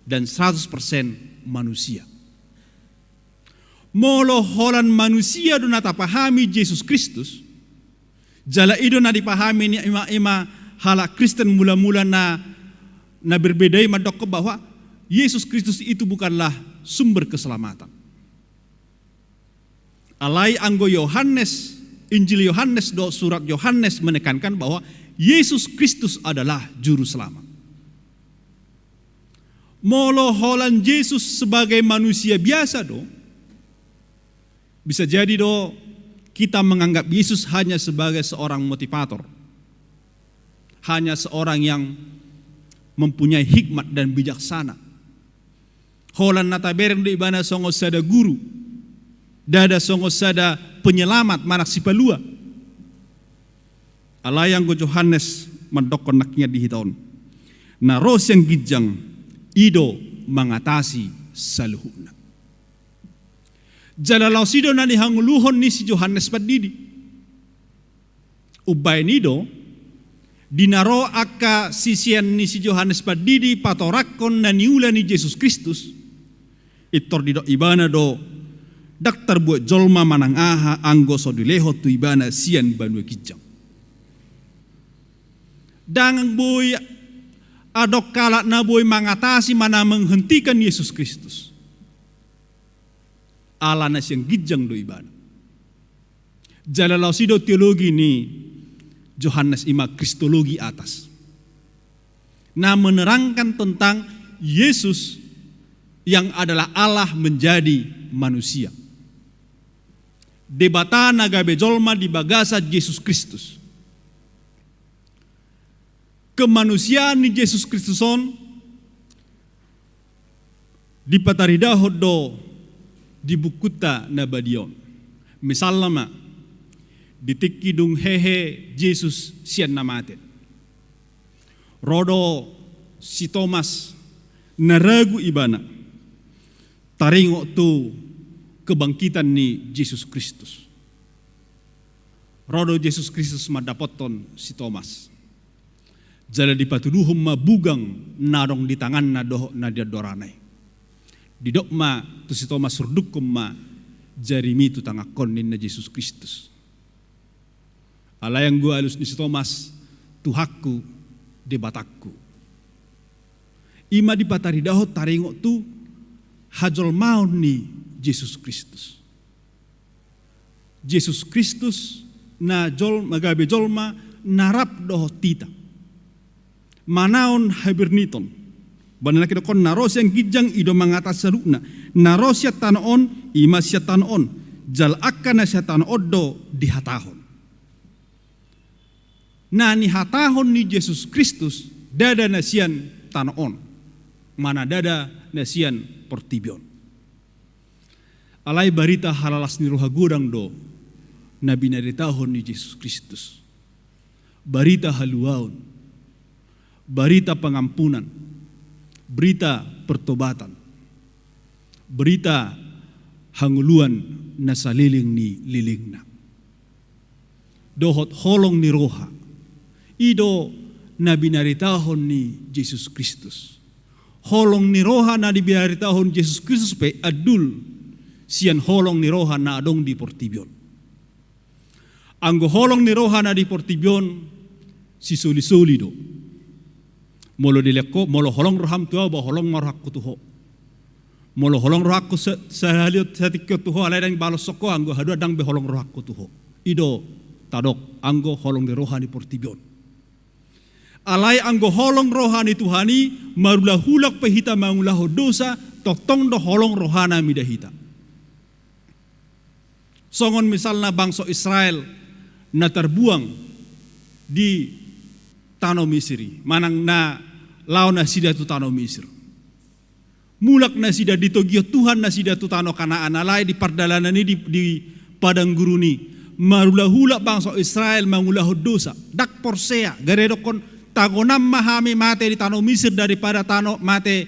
dan seratus persen manusia. Molo holan manusia do na tapahami Jesus Kristus, jala i do na dipahami ni ima-ima halak Kristen mula-mula na, na berbeda i mandokkon bahwa Yesus Kristus itu bukanlah sumber keselamatan. Alai anggo Yohanes, Injil Yohanes do surat Yohanes menekankan bahwa Yesus Kristus adalah juru selamat. Molo holan Jesus sebagai manusia biasa do, bisa jadi do kita menganggap Yesus hanya sebagai seorang motivator, hanya seorang yang mempunyai hikmat dan bijaksana. Holan na tabereng do ibana songon sada guru, ndada songon sada penyelamat manang sipalua. Alai anggo Johannes mandokkon nangkiningan di hita on, na ro sian ginjang i do mangatasi saluhutna. Jala laos i do na nihangoluhon ni si Johannes Pandidi. Umbahen i do, di na ro angka sisean ni si Johannes Pandidi patorangkon na niula ni Jesus Kristus, pintor didok ibana do, ndang tarbuat jolma manang aha anggo so dilehon tu ibana sian banua ginjang. Ndang boi adong halak na boi mangatasi manang menghentikan Jesus Kristus. Ala na sian ginjang do ibana. Jala laos i do teologi ni Johannes, i ma Kristologi atas, na menerangkan tentang Yesus yang adalah Allah menjadi manusia. Debata na gabe jolma di bagasan Jesus Kristus. Kemanusiaan ni Jesus Kristus on dipataridahon do di bukunta na badia on. Misalna ma, di tingki dung hehe Jesus sian na mate, ro do si Tomas na ragu ibana taringot tu kebangkitan ni Jesus Kristus. Ro do Jesus Kristus mandapothon si Tomas. Jala dipatuduhon ma bugang na adong di tanganna dohot na di andorana i. Didok ma tu si Tomas, surdukkon ma jarimi tu tanganhon, ninna Jesus Kristus. Alai anggo alus ni si Tomas, Tuhanku, Debatangku. I ma dipataridahon taringot tu hajolmaon ni Jesus Kristus. Jesus Kristus na jol-, na gabe jolma na rap dohot hita. Manaon haberniton. Bana na hudok on na ro sian ginjang i do mangatasi saluhutna. Na ro sian tano on, i ma sian tano on. Jala angka na sian tano on do dihatahon. Na nihatahon ni Jesus Kristus, ndada na sian tano on. Manang ndada na sian portibi on. Alai barita halalas ni roha godang do na binaritahon ni Jesus Kristus. Barita haluaon, barita pangampunan, barita pertobatan, barita hangoluan na saleleng ni lelengna. Dohot holong ni roha. I do na binaritahon ni Jesus Kristus. Holong ni roha na binaritahon Jesus Kristus pe andul sian holong ni roha na adong di portibi on. Anggo holong ni roha na di portibi on, sisolisoli do. Molo dilehon ho, molo holong roham tu ahu, ba holong ma rohangku tu ho. Molo holong rohangku sa-, sahali on, satingki on tu ho, alai ndang balosonku, anggo haduan ndang be holong rohangku tu ho. I do tadok, anggo holong ni roha ni portibi on. Alai anggo holong roha ni Tuhan i, marulahulak pe hita mangulahon dosa, tongtong do holong rohana mida hita. Songon misalna bangso Israel na tarbuang di tano Misir i, manang na laho nasida tu tano Misir. Mulak nasida, ditogihon Tuhan nasida tu tano Kanaan, alai di pardalanan i, di, di padang gurun i, marulahulak bangso Israel mangulahon dosa. Ndang porsea, gari dokkon, tagonan ma hami mate di tano Misir daripada tano mate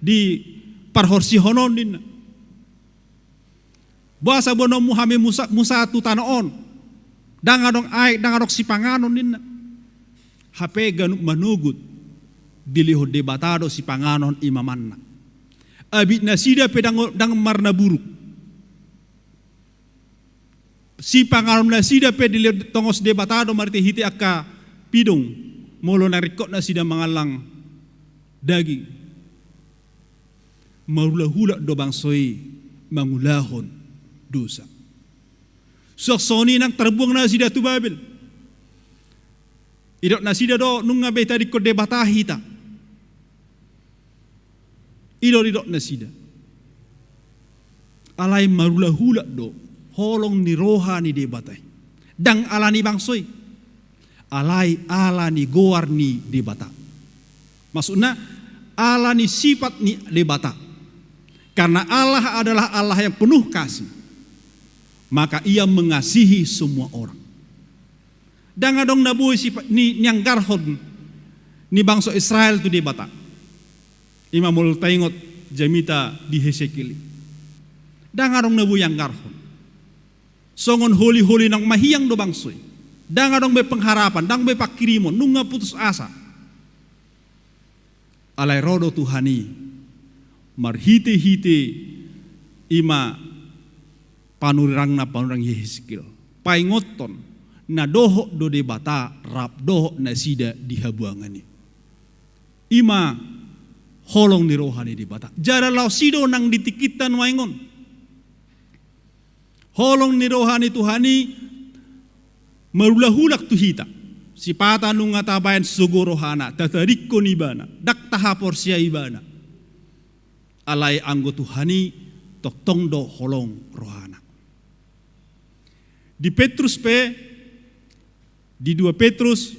di parhorsihon on, ninna. Boasa boanonmu hami musa, musa tu tano on? Ndang adong aek, ndang adong sipanganon, ninna. Hape ganup manogot, dilehon Debata do sipanganon, i ma manna. Abit nasida pe ndang, ndang marnaburuk. Sipanganon nasida pe dilehon tongos Debata do marhitehite angka pidong, molo na ringkot nasida mangallang daging. Marulahulak do bangso i mangulahon dosa. Suang songon i nang tarbuang nasida tu Babel. Didok nasida do, nunga be tadingkon Debata hita. I do didok nasida. Alai marulahulak do holong ni roha ni Debata i. Ndang ala ni bangso i. Alai ala ni goar ni Debata. Maksudna, ala ni sifat ni Debata. Karena Allah adalah Allah yang penuh kasih, maka Ia mengasihi semua orang. Ndang adong na boi sipa-, ni, nianggarhon ni bangso Israel tu Debata. I ma molo taingot jamita di Hesekiel i. Ndang adong na boi ianggarhon. Songon holi-holi naung mahiang do bangso i. Ndang adong be pengharapan, ndang be panghirimon, nunga putus asa. Alai ro do Tuhan i marhite-hite i ma panurirangna, panurirang Hesekiel. Paingothon na dohot do Debata rap dohot nasida di habuangan i. I ma holong ni roha ni Debata. Jala laos i do nang di tingkinta nuaeng on. Holong ni roha ni Tuhan i marulahulak tu hita. Sipata nunga tabaen sogo rohana, tatadingkon Ibana, ndang tahaporseai Ibana. Alai anggo Tuhan i tongtong do holong rohana. Di Petrus pe, di dua Petrus,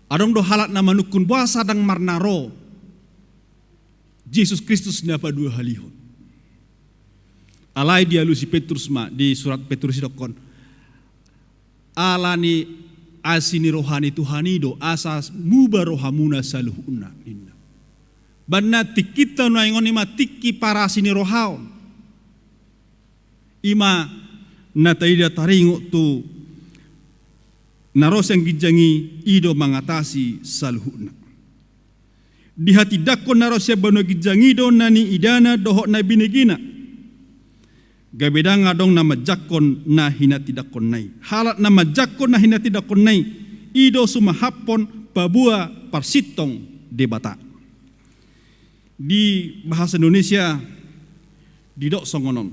adong do halak na manungkun boasa ndang marnaro Jesus Kristus na paduahalihon. Alai dialusi Petrus ma, di surat Petrus i didokkon, ala ni asi ni roha ni Tuhan i do asa muba rohamuna saluhutna, ninna. Banna tingkinta nuaeng on i ma tingki parasi ni roha on. I ma na taida taringot tu na ro sian ginjang i, i do mangatasi saluhutna. Di hatindangkon na ro sian banua ginjang i do na niidana dohot na binegena. Gabe ndang adong na manjangkon na hinatindangkonna i. Halak na manjangkon na hinatindangkonna i, i do sumahaphon paboa parsintong Debata. Di bahasa Indonesia, Didok songon on.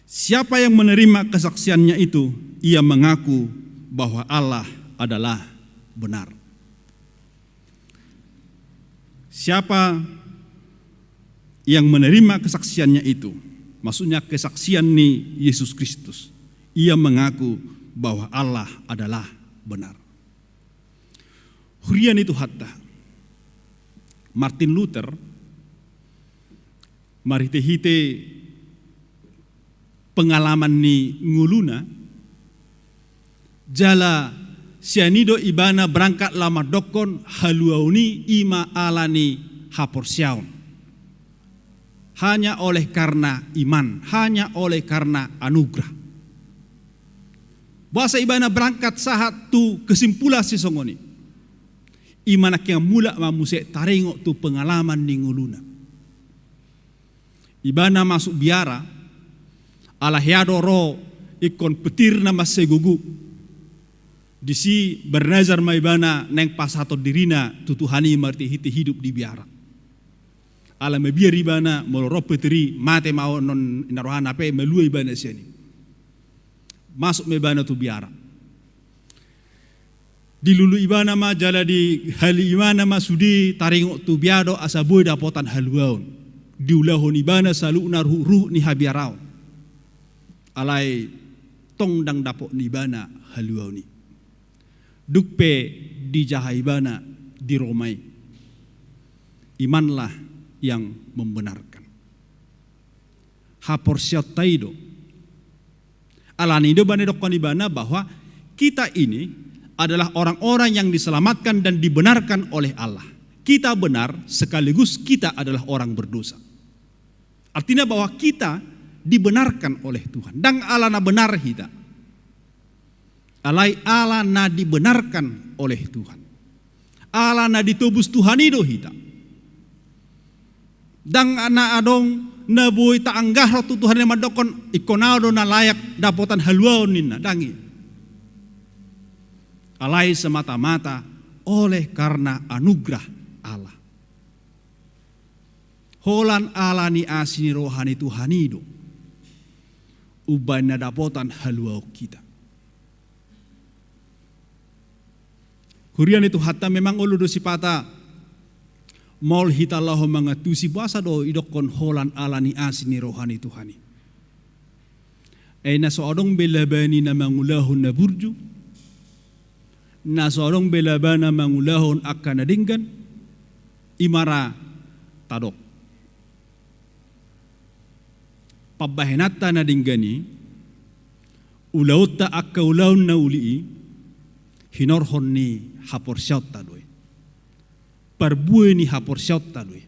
Siapa yang menerima kesaksiannya itu, ia mengaku bahwa Allah adalah benar. Siapa yang menerima kesaksiannya itu, maksudnya kesaksian ni Yesus Kristus, ia mengaku bahwa Allah adalah benar. Huria ni Tuhanta, Martin Luther, marhite-hite pengalaman ni ngoluna, jala sian i do ibana berangkat laho mandokkon haluaon i, i ma ala ni haporseaon. Hanya oleh karena iman, hanya oleh karena anugerah. Boasa ibana berangkat sahat tu kesimpulan sisongon i? I ma nangkin mulak ma muse taringot tu pengalaman ni ngoluna. Ibana masuk biara, ala hea do ro ingkon petir na mansai gogo. Disi bernazar ma ibana naeng pasahaton dirina tu Tuhan i marhite-hite hidup di biara. Ala mabiar ibana, molo ro petir i, mate ma on, on na rohana pe, malua ibana sian i. Masuk ma ibana tu biara. Dilului ibana ma jala dihali ibana ma sude taringot tu biara do asa boi dapotan haluaon. Diulahon ibana saluhutna ruhut-ruhut ni habiaraon. Alai tong ndang dapot ni ibana haluaon i. Dung pe dijaha ibana di Roma i. Imanlah yang membenarkan. Haporseaonta i do. Alani i do bana dokkon ibana bahwa kita ini adalah orang-orang yang diselamatkan dan dibenarkan oleh Allah. Kita benar sekaligus kita adalah orang berdosa. Artinya bahwa kita dibenarkan oleh Tuhan. Ndang ala na benar hita. Alai ala na dibenarkan oleh Tuhan. Ala na ditobus Tuhan i do hita. Ndang na adong na boi taanggahon tu Tuhan i mandokkon ingkon ahu do na layak dapotan haluaon ninna, ndang i. Alai semata-mata oleh karena anugerah Allah. Holan ala ni asi ni roha ni Tuhan i do umbaen na dapotan haluaon hita. Huria ni Tuhanta, memang olo do sipata maol hita laho mangantusi boasa do idokkon holan ala ni asi ni roha ni Tuhan i. Ai na so adong be laba ni na mangulahon na burju, na so adong be laba na mangulahon angka na denggan, i ma ra tadok. Pambahenanta na denggan i, ulaonta angka ulaon na uli i, hinorhon ni haporseaonta do i. Parbue ni haporseaonta do i.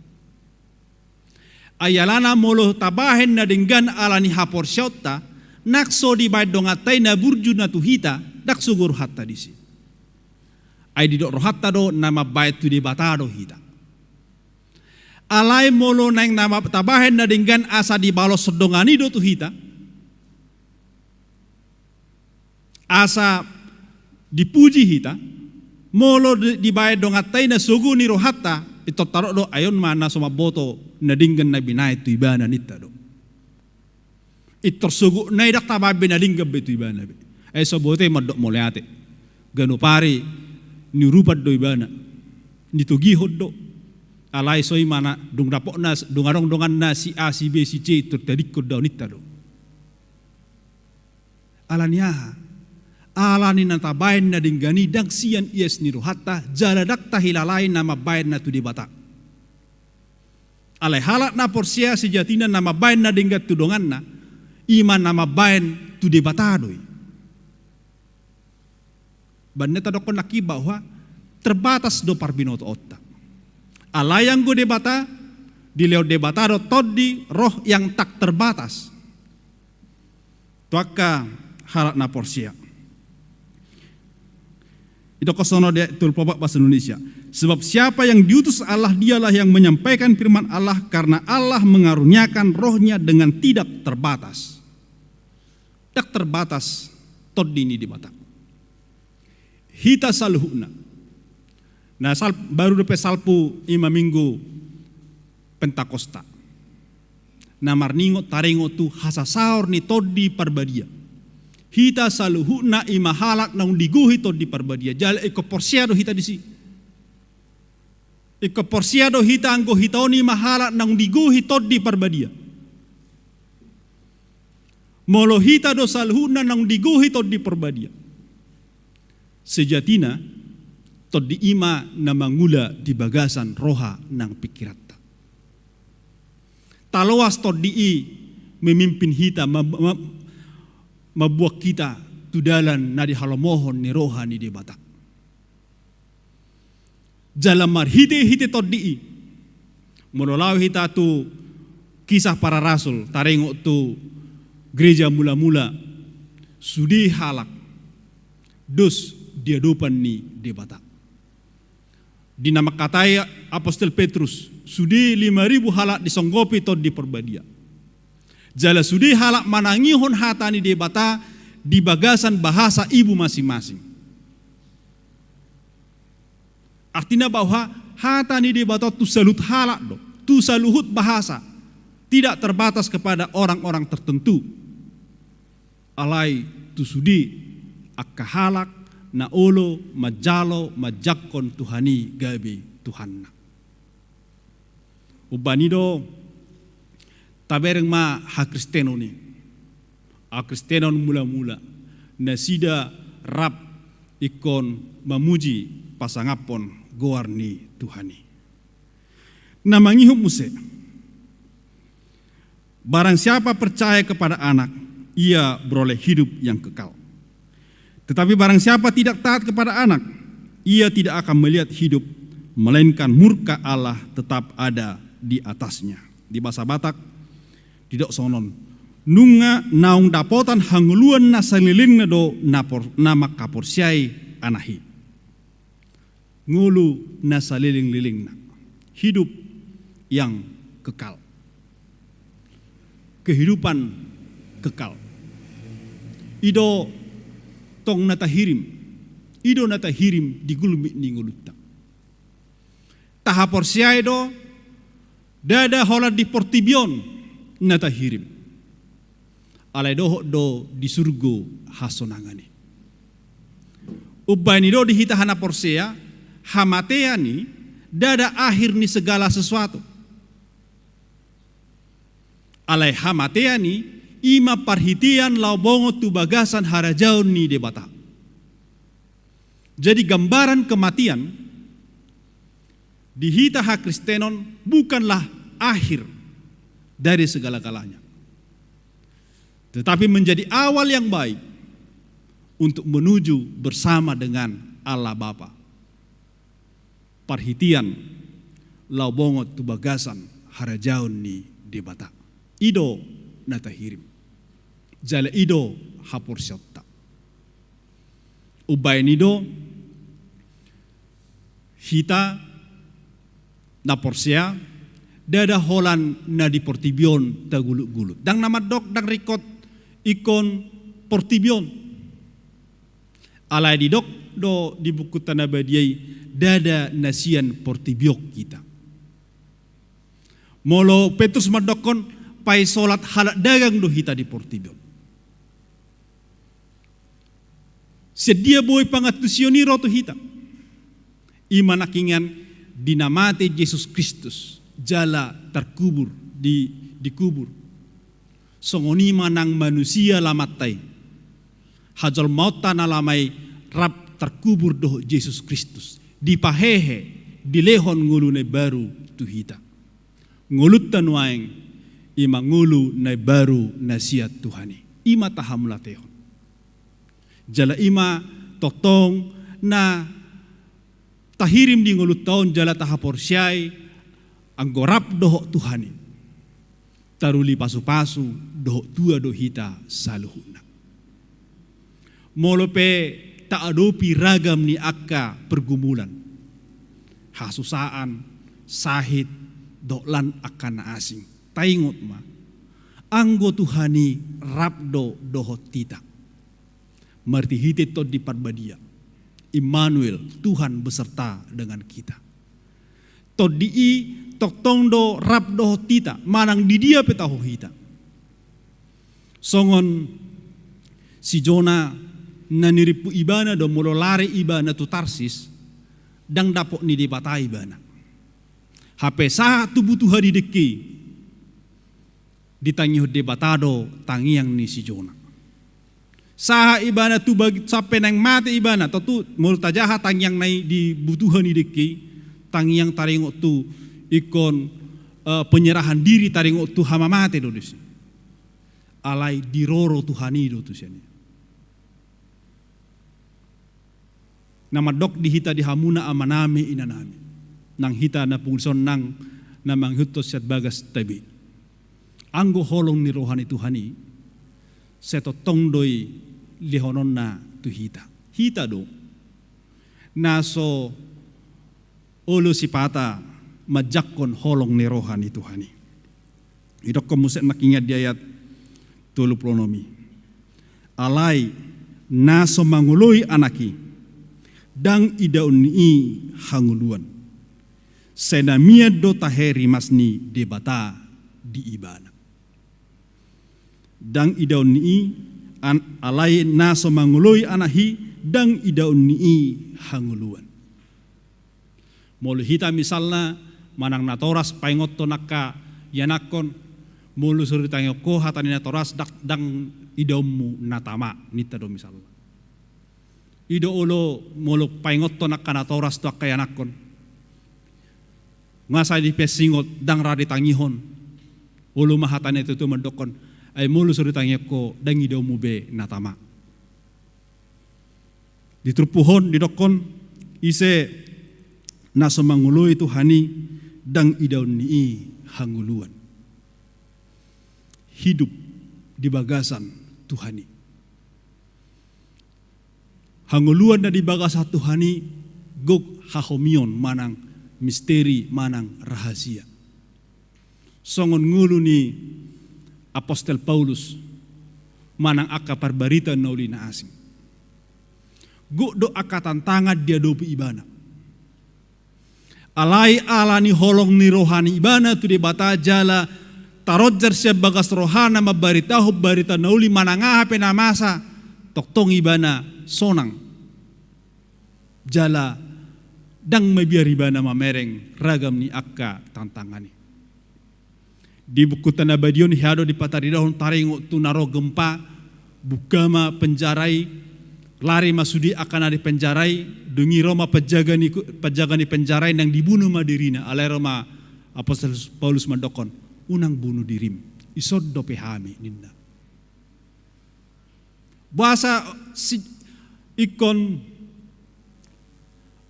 Ai alana molo tabahen na denggan ala ni haporseaonta, ndang so dibahen donganta i na burju na tu hita, ndang sogo rohanta disi. Ai didok rohanta do na mambahen tu Debata do hita. Alai molo naeng na ma-, tabahen na denggan asa dibaloshon dongan i do tu hita, asa dipuji hita, molo di-, dibahen donganta i na sogo ni rohanta, pintor tadok do, ai on ma na so mamboto na denggan na binahen tu ibana, ninta do. Pintor sogo na i ndang tabahen be na denggan be tu ibana be. Ai so boi mandok mauliate. Ganup ari niurupan do ibana. Nitogihon do. Alai so i ma na dung dapotna, dung adong donganna si A, si B, si C, pintor tadingkon do, ninta do. Ala ni aha? Ala ni na tabahen na denggan i ndang sian ias ni rohanta, jala ndang tahilalai na mambahen na tu Debata. Alai halak na porsea sejatina na mambahen na denggan tu donganna, i ma na mambahen tu Debata do i. Baen na tadokkon nangkin bahwa terbatas do parbinotoonta. Alai anggo Debata, dilehon Debata do tondi roh yang tak terbatas tu angka halak na porsea. Idokkon songon on di ayat tolu pulu opat bahasa Indonesia. Sebab siapa yang diutus Allah, dialah yang menyampaikan firman Allah, karena Allah mengaruniakan rohnya dengan tidak terbatas. Ndang terbatas tondi ni Debata. Hita saluhutna. Na sal-, baru dope salpu i ma minggu Pentakosta. Na marningot taringot tu hasasaor ni Tondi Parbadia. Hita saluhutna i ma halak naung digohi Tondi Parbadia. Jala ingkon porsea do hita disi. Ingkon porsea do hita anggo hita on i ma halak naung digohi Tondi Parbadia. Molo hita do saluhutna naung digohi Tondi Parbadia, sejatina Tondi i ma na mangula di bagasan roha nang pingkiranta. Taloas Tondi i memimpin hita, ma-, ma-, mambuat hita tu dalan na dihalomohon ni roha ni Debata. Jala marhitehite Tondi i, molo laho hita tu Kisah Para Rasul, taringot tu gereja mula-mula, sude halak dos di adopan ni Debata. Di na mangkatai apostel Petrus, sude lima ribu halak disonggopi Tondi Parbadia. Jala sude halak manangihon hata ni Debata di bagasan bahasa ibu masing-masing. Artina bahwa hata ni Debata tu saluhut halak do, tu saluhut bahasa, tidak terbatas kepada orang-orang tertentu. Alai tu sude angka halak na olo manjalo manjangkon Tuhan i gabe Tuhanna. Umbahen i do tabereng ma hakristenon i. Hakristenon mula-mula, nasida rap ingkon mamuji pasangaphon goar ni Tuhan i. Na mangihut muse. Barang siapa percaya kepada Anak, ia beroleh hidup yang kekal. Tetapi barang siapa tidak taat kepada Anak, ia tidak akan melihat hidup, melainkan murka Allah tetap ada di atasnya. Di bahasa Batak, didok songon on. Nunga naung dapotan hangoluan na salelengna do na por-, na mangkaporseai Anak i. Ngolu na saleleng-lelengna. Hidup yang kekal. Kehidupan kekal. I do tong na tahirim. I do na tahirim di gulmit ni ngolunta. Tahaporseai do, ndada holan di portibi on na tahirim. Alai dohot do di surgo hasonangan i. Umbahen i do di hita na porsea, hamatean i ndada akhir ni segala sesuatu. Alai hamatean i, i ma parhitean laho bongot tu bagasan harajaon ni Debata. Jadi gambaran kematian di hita hakristenon bukanlah akhir dari segala-galanya. Tetapi menjadi awal yang baik untuk menuju bersama dengan Allah Bapa. Parhitean laho bongot tu bagasan harajaon ni Debata. I do na tahirim. Jala i do haporseaonta. Umbahen i do hita na porsea, ndada holan na di portibi on tagulut-gulut. Ndang na mandok, ndang ringkot ingkon portibi on. Alai didok do di bukunta na badia i, ndada na sian portibi on hita. Molo Petrus mandokkon, paisolat halak dagang do hita di portibi on. Sian dia boi pangantusion i ro tu hita? I ma nangkiningan di na mate Jesus Kristus, jala tarkubur di, dikubur. Songon i ma nang manusia lamanta i. Hajolmaonta na lama i rap tarkubur dohot Jesus Kristus. Dipahehe, dilehon ngolu na imbaru tu hita. Ngolunta nuaeng, i ma ngolu na imbaru na sian Tuhan i. I ma tahamauliatehon. Jala i ma tongtong na tahirim di ngolunta on jala tahaporseai anggo rap dohot Tuhan i. Taruli pasu-pasu dohot tua do hita saluhutna. Molo pe taadopi ragam ni angka pergumulan, hasusaan, sahit, dohot lan angka na asing, taingot ma, anggo Tuhan i rap do dohot hita. Marhitehite Tondi Parbadia, Immanuel, Tuhan beserta dengan kita. Tondi i tongtong do rap dohot hita, manang di dia pe taho hita. Songon si Jona na nirimpu ibana do molo lari ibana tu Tarsis, ndang dapot ni Debata ibana. Hape sahat tu butuha ni dengke i, ditangihon Debata do tangiang ni si Jona. Sahat ibana tu bagi sampe naeng mate ibana, tontu molo tajaha tangiang na i di butuha ni dengke i, tangiang taringot tu ingkon, eh, penyerahan diri taringot tu hamamate do disi. Alai diroro Tuhan i do tu sian i. Na mandok di hita di hamuna amanami inanami, nang hita na pungu dison nang na mangihuthon sian bagasinta be. Anggo holong ni roha ni Tuhan i, sai tongtong do i lehononna tu hita. Hita do na so olo sipata manjangkon holong ni roha ni Tuhan i. Didokkon muse nangkin di ayat tolu pulu onom i. Alai na so mangoloi Anak i, ndang idaon ni i hangoluan. Sai na mian do tahe rimas ni Debata di ibana. Ndang idaon ni i, an-, alai na so mangoloi Anak i, ndang idaon ni i hangoluan. Molo hita misalna manang natoras paingothon angka ianakhon, molo so ditangihon ho hata ni natoras ndang, ndang idaonmu na tama, ninta do misalna. I do olo molo paingothon angka natoras tu angka ianakhon. Nga sai dipasingot ndang ra ditangihon. Olo ma hata ni natuatua mandokkon, ai molo so ditangihon ho ndang idaonmu be na tama. Di turpuk on didokkon, ise na so mangoloi Tuhan i ndang idaon ni i hangoluan. Hidup di bagasan Tuhan i. Hangoluan na di bagasan Tuhan i gok hahomion manang misteri manang rahasia. Songon ngolu ni Apostel Paulus manang angka parbarita na uli na asing. Gok do angka tantangan diadopi ibana. Alai ala ni holong ni roha ni ibana tu Debata jala taronjar sian bagas rohana mambaritahon barita na uli manang aha pe na masa, tongtong ibana sonang. Jala ndang mabiar ibana mamereng ragam ni angka tantangan i. Di buku Tanda Badion hea do dipataridahon taringot tu na ro gempa, buka ma penjara i, lari ma sude angka na di penjara i, dung i ro ma penjaga ni, penjaga ni penjara i nang dibunu ma dirina, alai ro ma Apostel Paulus mandokkon, unang bunuh dirim, dison dope hami ninna. Boasa si, ingkon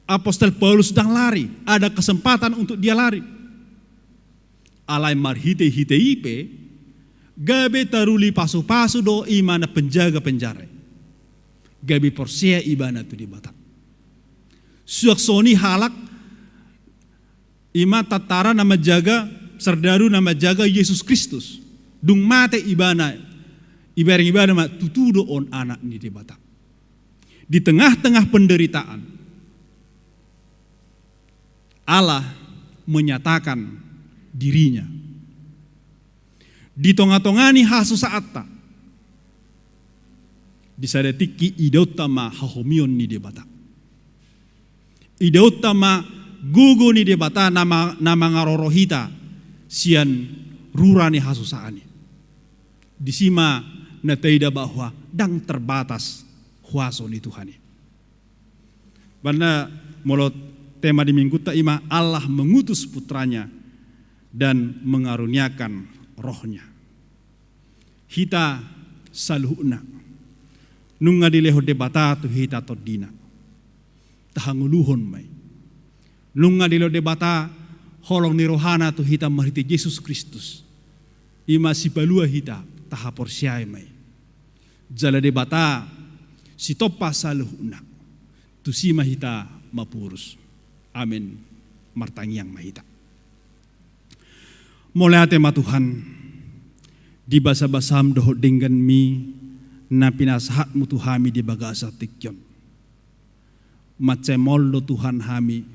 Apostel Paulus ndang lari, ada kesempatan untuk dia lari. Alai marhitehite i pe, gabe taruli pasupasu do i ma na penjaga penjara i. Gabe porsea ibana tu Debata. Suang songon i halak i ma tentara na manjaga, sardadu na manjaga Jesus Kristus. Dung mate ibana, ibereng ibana ma tutu do on anak ni Debata. Di tengah-tengah penderitaan, Allah menyatakan dirinya. Di tonga-tonga ni hasusahanta, di sada tingki idaonta ma hahomion ni Debata. Idaonta ma gogo ni Debata na ma-, na mangaroro hita sian rura ni hasusaan i. Disi ma na taida bahwa ndang terbatas huaso ni Tuhan i. Bahenna molo tema di minggunta i ma Allah mengutus putranya dan mengaruniakan rohnya. Hita saluhutna nunga dilehon Debata tu hita tondina. Tahangoluhon ma i. Nunga dilehon Debata holong ni rohana tu hita marhite Jesus Kristus. I ma sipalua hita, tahaporseai ma i. Jala Debata sitompa saluhutna. Tusi ma hita mapurus. Amen. Martangiang ma hita. Mauliate ma Tuhan, di basabasam dohot dengganmi na pinasahatmu tu hami di bagasan tingki on. Mansai maol do Tuhan hami,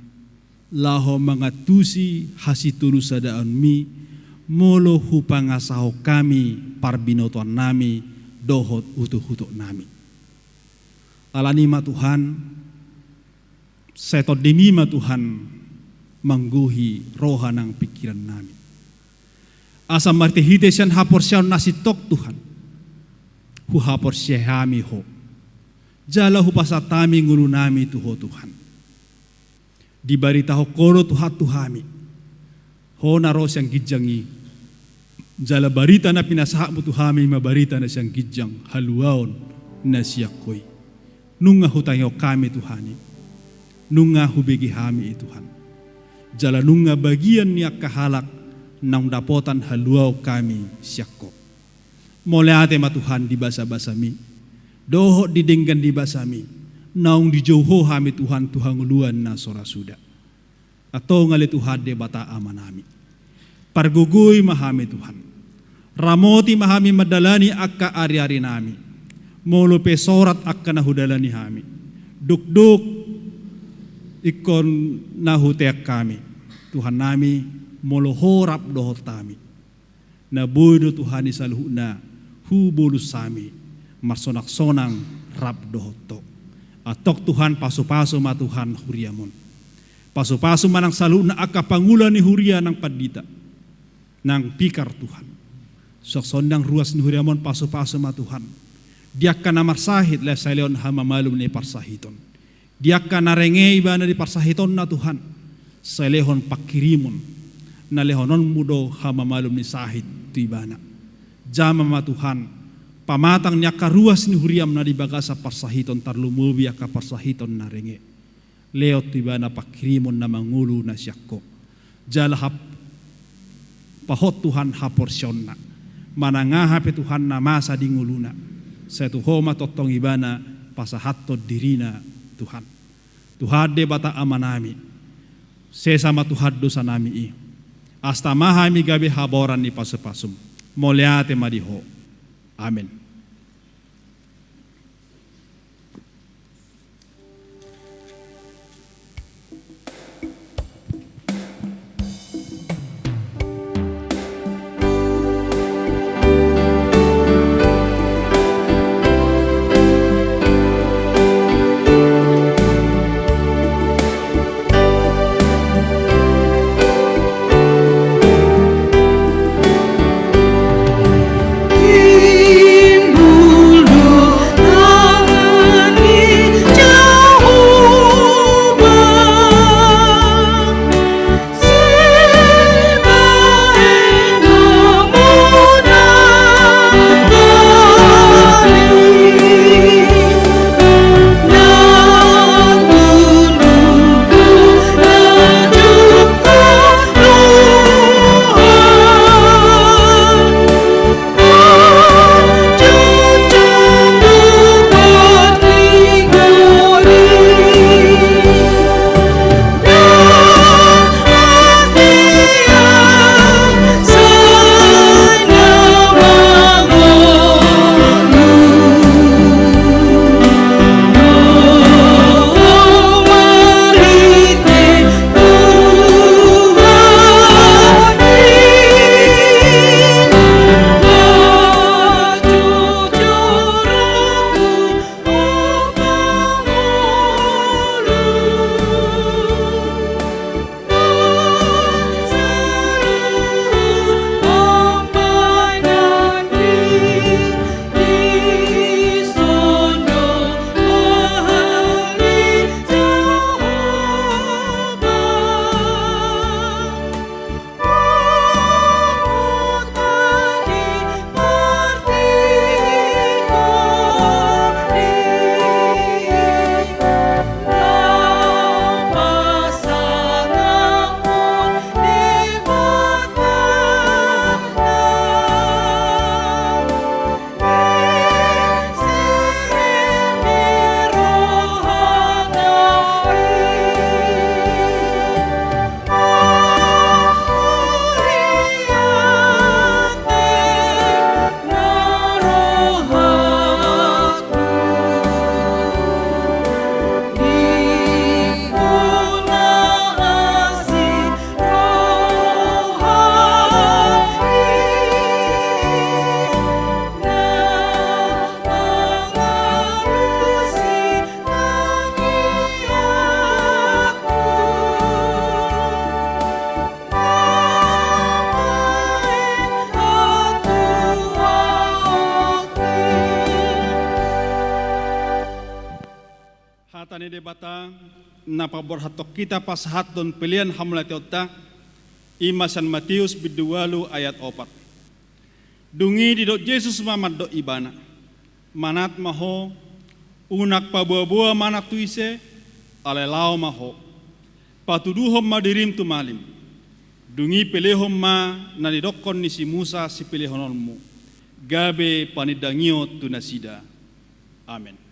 laho mangantusi hasitolusadaonmi, molo hupangasahon hami parbinotoannami dohot utokutongnami. Alani i ma Tuhan, sai TondiMi ma Tuhan manggohi roha nang pingkirannami. Asa marhitehite sian haporseaon na sintong Tuhan, huhaporseai hami Ho. Jala hupasahat hami ngolunami tu Ho Tuhan. Dibaritahon Ho do Tuhan tu hami, Ho na ro sian ginjang i. Jala barita na pinasahatMu tu hami ma barita na sian ginjang, haluaon na sian Ho i. Nunga hutangihon hami Tuhan i. Nunga hubege hami i Tuhan. Jala nunga bagian ni angka halak naung dapotan haluaon hami sian Ho. Mauliate ma Tuhan di basabasaMi dohot di denggan ni basaMi, naung dijou Ho hami Tuhan tu hangoluan na so ra suda. Antong ale Tuhan Debata Amanami, pargogoi ma hami Tuhan. Ramoti ma hami mandalani angka ariarinami. Molo pe sorat angka na hudalani hami, dokdok ingkon na hutean hami, Tuhannami, molo Ho rap dohot hami, na boi do Tuhan i saluhutna hubolus hami marsonaksonang rap dohot Ho. Antong Tuhan, pasupasu ma Tuhan huriaMon. Pasupasu ma nang saluhutna angka pangula ni huria nang pandita, nang pikar Tuhan. Suang songon i nang ruas ni huriaMon, pasupasu ma Tuhan. Di angka na marsahit, lae sai lehon hamamalum ni parsahiton. Di angka na renge ibana di parsahitonna Tuhan, sai lehon pangkirimon, na lehononMu do hamamalum ni sahit tu ibana. Jamah ma Tuhan pamatang ni angka ruas ni huriaM na di bagasan parsahiton, tarlumobi angka parsahiton na renge. Lehon tu ibana pangkirimon na mangolu na sian Ho. Jala hap-, pahot Tuhan haporseaonna. Manang aha pe Tuhan na masa di ngoluna, sai tu Ho ma tongtong ibana pasahathon dirina Tuhan. Tuhan Debata Amanami, sesa ma Tuhan dosanami i. Asa tama hami gabe habaoran ni pasupasuM. Mauliate ma di Ho. Amen. Ni Debata, na paborhathon hita pasahathon pelean hamauliateonta, i ma sian Mateus bindu ualu ayat opat. Dung i didok Jesus ma mandok ibana: Manat ma ho, unang paboa-boa manat tu ise, alai laho ma ho, patuduhon ma dirim tu malim. Dung i pelehon ma na nidokkon ni si Musa sipelehononmu, gabe panindangion tu nasida. Amen.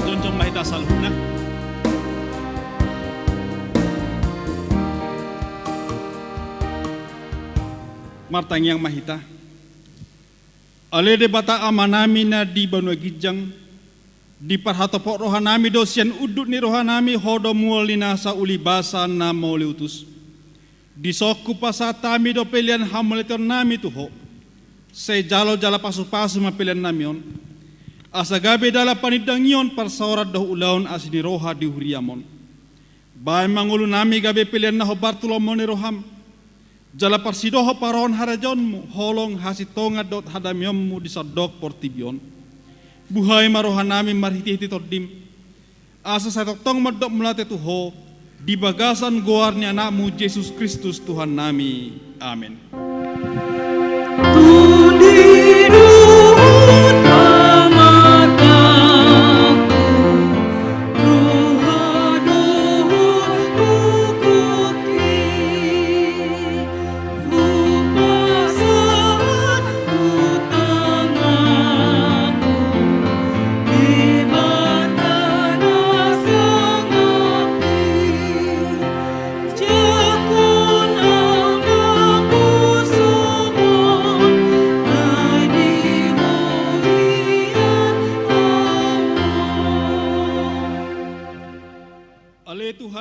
Jongjong ma hita saluhutna. Martangiang ma hita. Ale Debata Amanami na di banua ginjang, diparhatopot rohanami do sian unduk ni rohanami Ho do mual ni nasa ulibasa na mauliutus. Dison hupasahat hami do pelean hamauliateonnami tu Ho. Sai jalo jala pasupasu ma peleannami on, asa gabe dalan panindangion, parsaoran dohot ulaon asi ni roha di huriam on. Bahen ma ngolunami gabe pelean na hombar tu lomo ni roham, jala parsidohot parrohaon harajaonmu, holong, hasintongan dohot hadameonmu di sandok portibi on. Buhai ma rohanami marhitehite Tondim, asa sai tongtong mandok mauliate tu Ho, di bagasan goar ni Anakmu Jesus Kristus Tuhannami. Amen.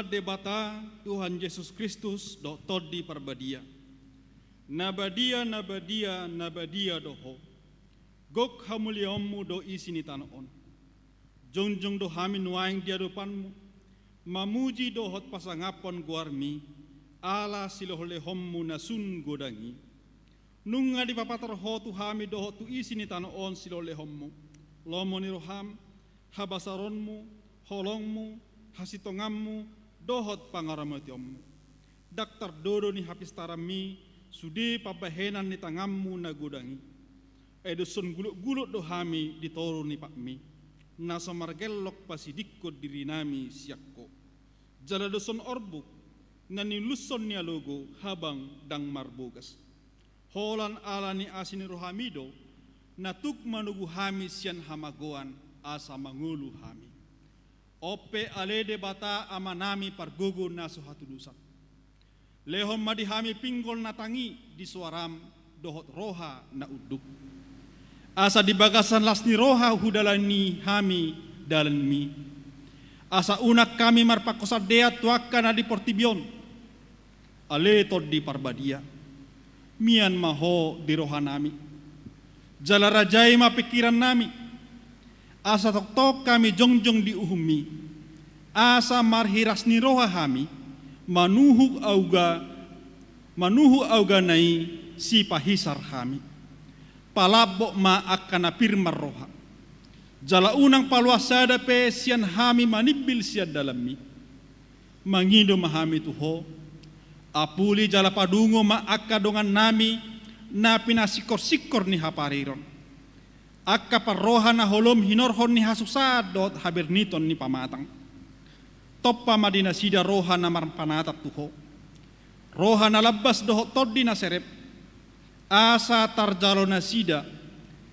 Debata, Tuhan Jesus Kristus, dohot Tondi Parbadia. Na badia, na badia, na badia do Ho. Gok hamuliaonMu do isi ni tano on. Jongjong do hami nuaeng di adopanMu, mamuji dohot pasangaphon goarMi, ala silehonlehonMu na sun godang i. Nunga dipapatar Ho tu hami dohot tu isi ni tano on silehonlehonMu, lomo ni rohaM, habasaronMu, holongMu, hasintonganMu, dohot pangaramotionMu. Ndang tardodo ni hapistaranMi sude pambahenan ni tanganMu na godang i. Ai doshon gulutgulut do hami di toru ni patMi, na so margellok pasidingkon dirinami sian Ho. Jala doshon orbuk, na niulushon ni alogo habang ndang marbogas. Holan ala ni asi ni rohaMi do, na tuk manogu hami sian hamagoan asa mangolu hami. On pe ale Debata Amanami pargogo na so hatudosan. Lehon ma di hami pinggol na tangi di soaraM dohot roha na unduk. Asa di bagasan las ni roha hudalani hami dalanMi. Asa unang hami marpanghosandean tu angka na di portibi on. Ale Tondi Parbadia, mian ma Ho di rohanami. Jala rajai ma pingkirannami. Asa tongtong hami jongjong di uhumMi. Asa marhiras ni roha hami, manuhuk auga, manuhuk auga na i sipahisar hami. Palambok ma angka na pir marroha. Jala unang paloas sada pe sian hami manimbil sian dalanMi. Mangido ma hami tu Ho, apuli jala padungo ma angka dongannami na pinasingkorsingkor ni hapariron. Angka parroha na holom hinorhon ni hasusaan dohot haberniton ni pamatang. Tompa ma di nasida roha na marpanatap tu Ho. Roha na lambas dohot tondi na serep. Asa tarjalo nasida,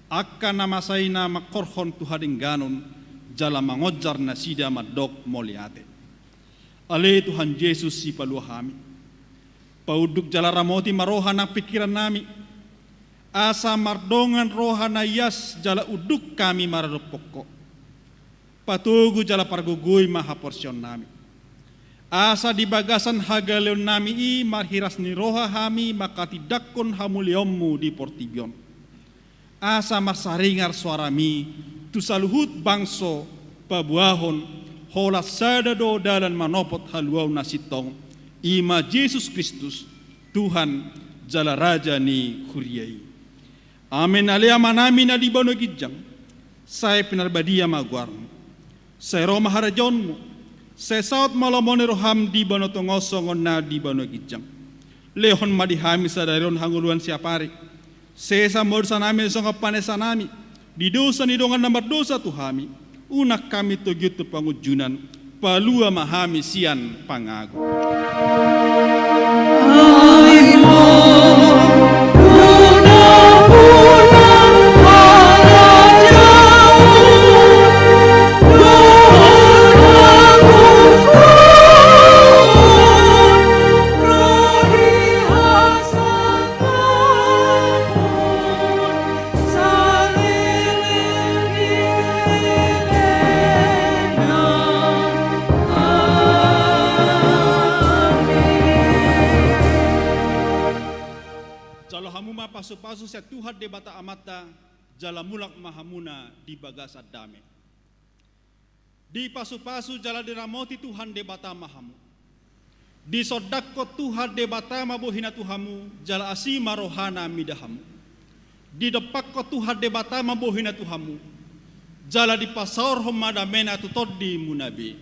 angka na masa i na mangkorhon tu hadengganon, jala mangonjar nasida mandok mauliate. Ale Tuhan Jesus sipalua hami. Paunduk jala ramoti ma roha nang pingkirannami. Asa mardongan roha na ias jala unduk hami maradophon Ho. Patogu jala pargogoi ma haporseaonnami. Asa di bagasan hagaleonnami i marhiras ni roha hami manghatindanghon hamuliaonMu di portibi on. Asa marsaringar soaraMi tu saluhut bangso paboahon holan sada do dalan manopot haluaon na sintong, i ma Jesus Kristus, Tuhan jala Raja ni huria i. Amen. Ale Amanami na di banua ginjang, sai pinarbadia ma goarMu. Sai ro ma harajaonMu. Sai saut ma lomo ni rohaM di banua tonga on songon na di banua ginjang. Lehon ma di hami sadari on hangoluan siapari. Sesa ma dosanami songon panesanami di dosa ni dongan na mardosa tu hami. Unang hami togihon tu pangunjunan, palua ma hami sian pangago. Jalo hamu ma pasupasu sian Tuhan Debata Amanta, jala mulak ma hamuna di bagasan dame. Dipasupasu jala diramoti Tuhan Debata ma hamu. Disondangkon Tuhan Debata ma bohina tu hamu, jala asi ma rohana mida hamu. Didompakkon Tuhan Debata ma bohina tu hamu, jala dipasaorhon ma damena tu tondimuna be.